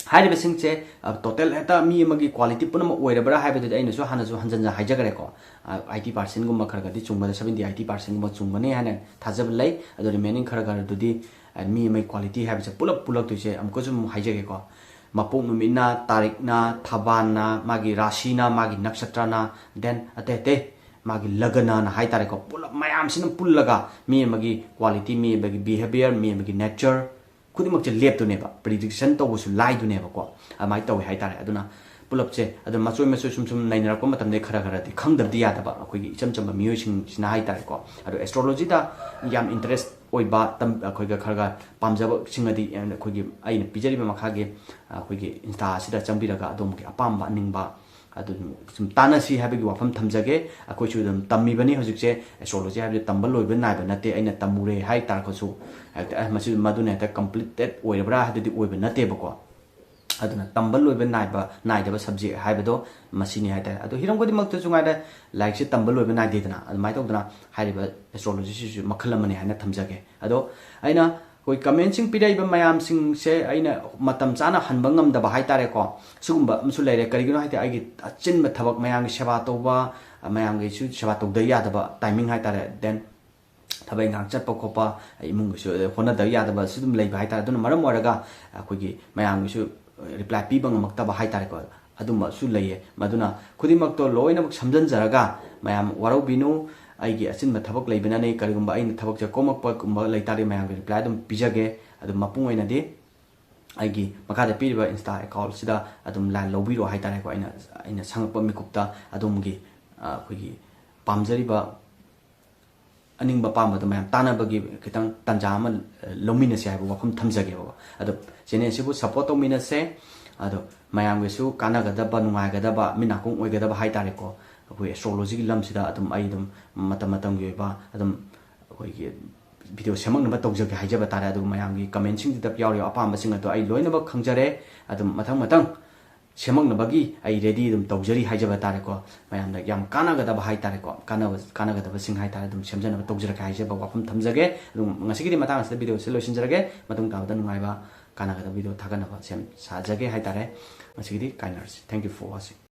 ꯍꯥꯏꯔꯤꯕꯁꯤꯡꯁꯦ, ꯑ, ꯇꯣꯇꯦꯜ ꯍꯦꯛꯇ ꯃꯤ ꯑꯃꯒꯤ ꯀ꯭ꯋꯥꯂꯤꯇꯤ ꯄꯨꯝꯅꯃꯛ ꯑꯣꯏꯔꯕ꯭ꯔꯥ ꯍꯥꯏꯕꯗꯨꯗꯤ ꯑꯩꯅꯁꯨ ꯍꯥꯟꯅꯁꯨ ꯍꯟꯖꯟ ꯍꯟꯖꯟ ꯍꯥꯏꯖꯈ꯭ꯔꯦꯀꯣ꯫ ꯑ, ꯑꯥꯏꯇꯤ ꯄꯥꯔꯁꯦꯟꯒꯨꯝꯕ ꯈꯔ ꯈꯔꯗꯤ ꯆꯨꯝꯒꯅꯤ, ꯁꯚꯦꯟꯇꯤ ꯑꯥꯏꯇꯤ ꯄꯥꯔꯁꯦꯟꯒꯨꯝꯕ ꯆꯨꯝꯒꯅꯤ ꯍꯥꯏꯅ ꯊꯥꯖꯕ ꯂꯩ꯫ ꯑꯗꯣ ꯔꯤꯃꯦꯅꯤꯡ ꯈꯔ ꯈꯔꯗꯨꯗꯤ, ꯑ, ꯃꯤ ꯑꯃꯒꯤ ꯀ꯭ꯋꯥꯂꯤꯇꯤ ꯍꯥꯏꯕꯁꯦ ꯄꯨꯂꯞ ꯄꯨꯂꯛꯇꯣꯏꯁꯦ ꯑꯃꯨꯛꯀꯁꯨ ꯑꯃꯨꯛ ꯍꯥꯏꯖꯒꯦꯀꯣ꯫ ꯃꯄꯣꯛ ꯅꯨꯃꯤꯠꯅ, ꯇꯥꯔꯤꯛꯅ, ꯊꯕꯥꯟꯅ, ꯃꯥꯒꯤ ꯔꯥꯁꯤꯅ, ꯃꯥꯒꯤ ꯅꯛꯁꯇ꯭ꯔꯅ, then ꯑꯇꯩ ꯑꯇꯩ ꯃꯥꯒꯤ ꯂꯒꯅꯅ ꯍꯥꯏꯇꯥꯔꯦꯀꯣ꯫ ꯄꯨꯂꯞ ꯃꯌꯥꯝꯁꯤꯅ ꯄꯨꯜꯂꯒ ꯃꯤ ꯑꯃꯒꯤ ꯀ꯭ꯋꯥꯂꯤꯇꯤ, ꯃꯤ ꯑꯃꯒꯤ ꯕꯤꯍꯦꯕꯤꯌꯔ, ꯃꯤ ꯑꯃꯒꯤ ꯅꯦꯆꯔ, ꯈꯨꯗꯤꯡꯃꯛꯁꯦ ꯂꯦꯞꯇꯨꯅꯦꯕ, ꯄ꯭ꯔꯤꯗꯤꯛꯁꯟ ꯇꯧꯕꯁꯨ ꯂꯥꯏꯗꯨꯅꯦꯕꯀꯣ꯫ ꯑꯗꯨꯃꯥꯏꯅ ꯇꯧꯋꯦ ꯍꯥꯏꯇꯥꯔꯦ꯫ ꯑꯗꯨꯅ ꯄꯨꯂꯞꯁꯦ ꯑꯗꯨꯝ ꯃꯆꯣꯏ ꯃꯆꯣꯏ ꯁꯨꯝ ꯁꯨꯝ ꯅꯩꯅꯔꯛꯄ ꯃꯇꯝꯗ ꯈꯔ ꯈꯔꯗꯤ ꯈꯪꯗꯕꯗꯤ ꯌꯥꯗꯕ ꯑꯩꯈꯣꯏꯒꯤ ꯏꯆꯝ ꯆꯝꯕ ꯃꯤꯑꯣꯏꯁꯤꯡꯁꯤꯅ ꯍꯥꯏꯇꯥꯔꯦꯀꯣ꯫ ꯑꯗꯣ ꯑꯦꯁꯇ꯭ꯔꯣꯂꯣꯖꯤꯗ ꯌꯥꯝ ꯏꯟꯇꯔꯦꯁ ꯑꯣꯏꯕ ꯇꯝ-, ꯑꯩꯈꯣꯏꯒ ꯈꯔꯒ ꯄꯥꯝꯖꯕꯁꯤꯡ ꯑꯗꯤ ꯑꯩꯈꯣꯏꯒꯤ ꯑꯩꯅ ꯄꯤꯖꯔꯤꯕ ꯃꯈꯥꯒꯤ ꯑꯩꯈꯣꯏꯒꯤ Insta ꯑꯁꯤꯗ ꯆꯪꯕꯤꯔꯒ ꯑꯗꯣꯝꯒꯤ ꯑꯄꯥꯝꯕ ꯑꯅꯤꯡꯕ ꯑꯗꯨ ꯁꯨꯝ ꯇꯥꯟꯅꯁꯤ ꯍꯥꯏꯕꯒꯤ ꯋꯥꯐꯝ ꯊꯝꯖꯒꯦ꯫ ꯑꯩꯈꯣꯏꯁꯨ ꯑꯗꯨꯝ ꯇꯝꯃꯤꯕꯅꯤ꯫ ꯍꯧꯖꯤꯛꯁꯦ astrology ꯍꯥꯏꯕꯁꯦ ꯇꯝꯕ ꯂꯣꯏꯕ ꯅꯥꯏꯕ ꯅꯠꯇꯦ꯫ ꯑꯩꯅ ꯇꯝꯃꯨꯔꯦ ꯍꯥꯏ ꯇꯥꯔꯒꯁꯨ ꯍꯦꯛꯇ, "ꯑꯦ, ꯃꯁꯤ, ꯃꯗꯨꯅ ꯍꯦꯛꯇ completed ꯑꯣꯏꯔꯕ꯭ꯔꯥ?" ꯍꯥꯏꯗꯨꯗꯤ ꯑꯣꯏꯕ ꯅꯠꯇꯦꯕꯀꯣ꯫ ꯑꯗꯨꯅ ꯇꯝꯕ ꯂꯣꯏꯕ ꯅꯥꯏꯕ, ꯅꯥꯏꯗꯕ subject ꯍꯥꯏꯕꯗꯣ ꯃꯁꯤꯅꯤ ꯍꯥꯏꯇꯥꯔꯦ꯫ ꯑꯗꯣ ꯍꯤꯔꯝ ꯈꯨꯗꯤꯡꯃꯛꯇꯁꯨ ꯉꯥꯏꯔꯦ, ꯂꯥꯏꯔꯤꯛꯁꯦ ꯇꯝꯕ ꯂꯣꯏꯕ ꯅꯥꯏꯗꯦꯗꯅ꯫ ꯑꯗꯨꯃꯥꯏꯅ ꯇꯧꯗꯅ ꯍꯥꯏꯔꯤꯕ astrology ꯁꯤꯁꯨ ꯃꯈꯜ ꯑꯃꯅꯤ ꯍꯥꯏꯅ ꯊꯝꯖꯒꯦ꯫ ꯑꯗꯣ ꯑꯩꯅ ꯑꯩꯈꯣꯏ comment ꯁꯤꯡ ꯄꯤꯔꯛꯏꯕ ꯃꯌꯥꯝꯁꯤꯡꯁꯦ ꯑꯩꯅ ꯃꯇꯝ ꯆꯥꯅ ꯍꯟꯕ ꯉꯝꯗꯕ ꯍꯥꯏꯇꯥꯔꯦꯀꯣ, ꯁꯤꯒꯨꯝꯕ ꯑꯃꯁꯨ ꯂꯩꯔꯦ꯫ ꯀꯔꯤꯒꯤꯅꯣ ꯍꯥꯏꯗꯤ ꯑꯩꯒꯤ ꯑꯆꯤꯟꯕ ꯊꯕꯛ, ꯃꯌꯥꯝꯒꯤ ꯁꯦꯕꯥ ꯇꯧꯕ, ꯃꯌꯥꯝꯒꯤꯁꯨ ꯁꯦꯕꯥ ꯇꯧꯗ ꯌꯥꯗꯕ timing ꯍꯥꯏꯇꯥꯔꯦ, then ꯊꯕꯛ ꯏꯪꯈꯥꯡ ꯆꯠꯄ ꯈꯣꯠꯄ, ꯏꯃꯨꯡꯒꯤꯁꯨ ꯍꯣꯠꯅꯗꯕ ꯌꯥꯗꯕ ꯁꯤ ꯑꯗꯨꯝ ꯂꯩꯕ ꯍꯥꯏꯇꯥꯔꯦ꯫ ꯑꯗꯨꯅ ꯃꯔꯝ ꯑꯣꯏꯔꯒ ꯑꯩꯈꯣꯏꯒꯤ ꯃꯌꯥꯝꯒꯤꯁꯨ reply ꯄꯤꯕ ꯉꯝꯃꯛꯇꯕ ꯍꯥꯏꯇꯥꯔꯦꯀꯣ, ꯑꯗꯨꯝꯕꯁꯨ ꯂꯩꯌꯦ꯫ ꯃꯗꯨꯅ ꯈꯨꯗꯤꯡꯃꯛꯇꯣ ꯂꯣꯏꯅꯃꯛ ꯁꯝꯖꯤꯟꯖꯔꯒ, ꯃꯌꯥꯝ ꯋꯥꯔꯧꯕꯤꯅꯨ, ꯑꯩꯒꯤ ꯑꯆꯤꯟꯕ ꯊꯕꯛ ꯂꯩꯕꯅꯅꯤ꯫ ꯀꯔꯤꯒꯨꯝꯕ ꯑꯩꯅ ꯊꯕꯛꯁꯦ ꯀꯣꯝꯃꯛꯄꯒꯨꯝꯕ ꯂꯩꯇꯥꯔꯗꯤ ꯃꯌꯥꯝꯒꯤ reply ꯑꯗꯨꯝ ꯄꯤꯖꯒꯦ꯫ ꯑꯗꯨꯝ ꯃꯄꯨꯡ ꯑꯣꯏꯅꯗꯤ ꯑꯩꯒꯤ ꯃꯈꯥꯗ ꯄꯤꯔꯤꯕ Insta account ꯁꯤꯗ ꯑꯗꯨꯝ line ꯂꯧꯕꯤꯔꯣ ꯍꯥꯏꯇꯥꯔꯦꯀꯣ꯫ ꯑꯩꯅ, ꯑꯩꯅ ꯁꯪꯉꯛꯄ ꯃꯤꯀꯨꯞꯇ ꯑꯗꯣꯝꯒꯤ, ꯑ, ꯑꯩꯈꯣꯏꯒꯤ ꯄꯥꯝꯖꯔꯤꯕ ꯑꯅꯤꯡꯕ ꯑꯄꯥꯝꯕꯗꯣ ꯃꯌꯥꯝ ꯇꯥꯟꯅꯕꯒꯤ ꯈꯤꯇꯪ ꯇꯥꯟꯖꯥ ꯑꯃ, ꯑ, ꯂꯧꯃꯤꯟꯅꯁꯦ ꯍꯥꯏꯕ ꯋꯥꯐꯝ ꯊꯝꯖꯒꯦꯕꯀꯣ꯫ ꯑꯗꯣ channel ꯁꯤꯕꯨ support ꯇꯧꯃꯤꯟꯅꯁꯦ꯫ ꯑꯗꯣ ꯃꯌꯥꯝꯒꯤꯁꯨ ꯀꯥꯟꯅꯒꯗꯕ, ꯅꯨꯡꯉꯥꯏꯒꯗꯕ, ꯃꯤꯠ ꯅꯥꯀꯣꯡ ꯑꯣꯏꯒꯗꯕ ꯍꯥꯏꯇꯥꯔꯦꯀꯣ꯫ ꯑꯩꯈꯣꯏ astrology ꯒꯤ ꯂꯝꯁꯤꯗ ꯑꯗꯨꯝ ꯑꯩ ꯑꯗꯨꯝ ꯃꯇꯝ ꯃꯇꯝꯒꯤ ꯑꯣꯏꯕ ꯑꯗꯨꯝ ꯑꯩꯈꯣꯏꯒꯤ video ꯁꯦꯝꯃꯛꯅꯕ ꯇꯧꯖꯒꯦ ꯍꯥꯏꯖꯕ ꯇꯥꯔꯦ꯫ ꯑꯗꯨꯒ ꯃꯌꯥꯝꯒꯤ comment ꯁꯤꯡꯗꯨꯗ ꯌꯥꯎꯔꯤꯕ ꯑꯄꯥꯝꯕꯁꯤꯡ ꯑꯗꯣ ꯑꯩ ꯂꯣꯏꯅꯃꯛ ꯈꯪꯖꯔꯦ꯫ ꯑꯗꯨꯝ ꯃꯊꯪ ꯃꯊꯪ ꯁꯦꯝꯃꯛꯅꯕꯒꯤ ꯑꯩ ready ꯑꯗꯨꯝ ꯇꯧꯖꯔꯤ ꯍꯥꯏꯖꯕ ꯇꯥꯔꯦꯀꯣ꯫ ꯃꯌꯥꯝꯗ ꯌꯥꯝ ꯀꯥꯟꯅꯒꯗꯕ ꯍꯥꯏꯇꯥꯔꯦꯀꯣ, ꯀꯥꯟꯅꯕ, ꯀꯥꯟꯅꯒꯗꯕꯁꯤꯡ ꯍꯥꯏꯇꯥꯔꯦ ꯑꯗꯨꯝ ꯁꯦꯝꯖꯅꯕ ꯇꯧꯖꯔꯛꯀꯦ ꯍꯥꯏꯖꯕ ꯋꯥꯐꯝ ꯊꯝꯖꯒꯦ꯫ ꯑꯗꯨꯝ ꯉꯁꯤꯒꯤꯗꯤ ꯃꯇꯥꯡ ꯑꯁꯤꯗ video ꯁꯤ ꯂꯣꯏꯁꯤꯟꯖꯔꯒꯦ꯫ ꯃꯇꯨꯡ ꯇꯥꯕꯗ ꯅꯨꯡꯉꯥꯏꯕ, ꯀꯥꯟꯅꯒꯗꯕ video ꯊꯥꯒꯠꯅꯕ ꯁꯦꯝ ꯁꯥꯖꯒꯦ ꯍꯥꯏꯇꯥꯔꯦ꯫ ꯉꯁꯤꯒꯤꯗꯤ ꯀꯥꯏꯅꯔꯁꯤ꯫ Thank you for watching꯫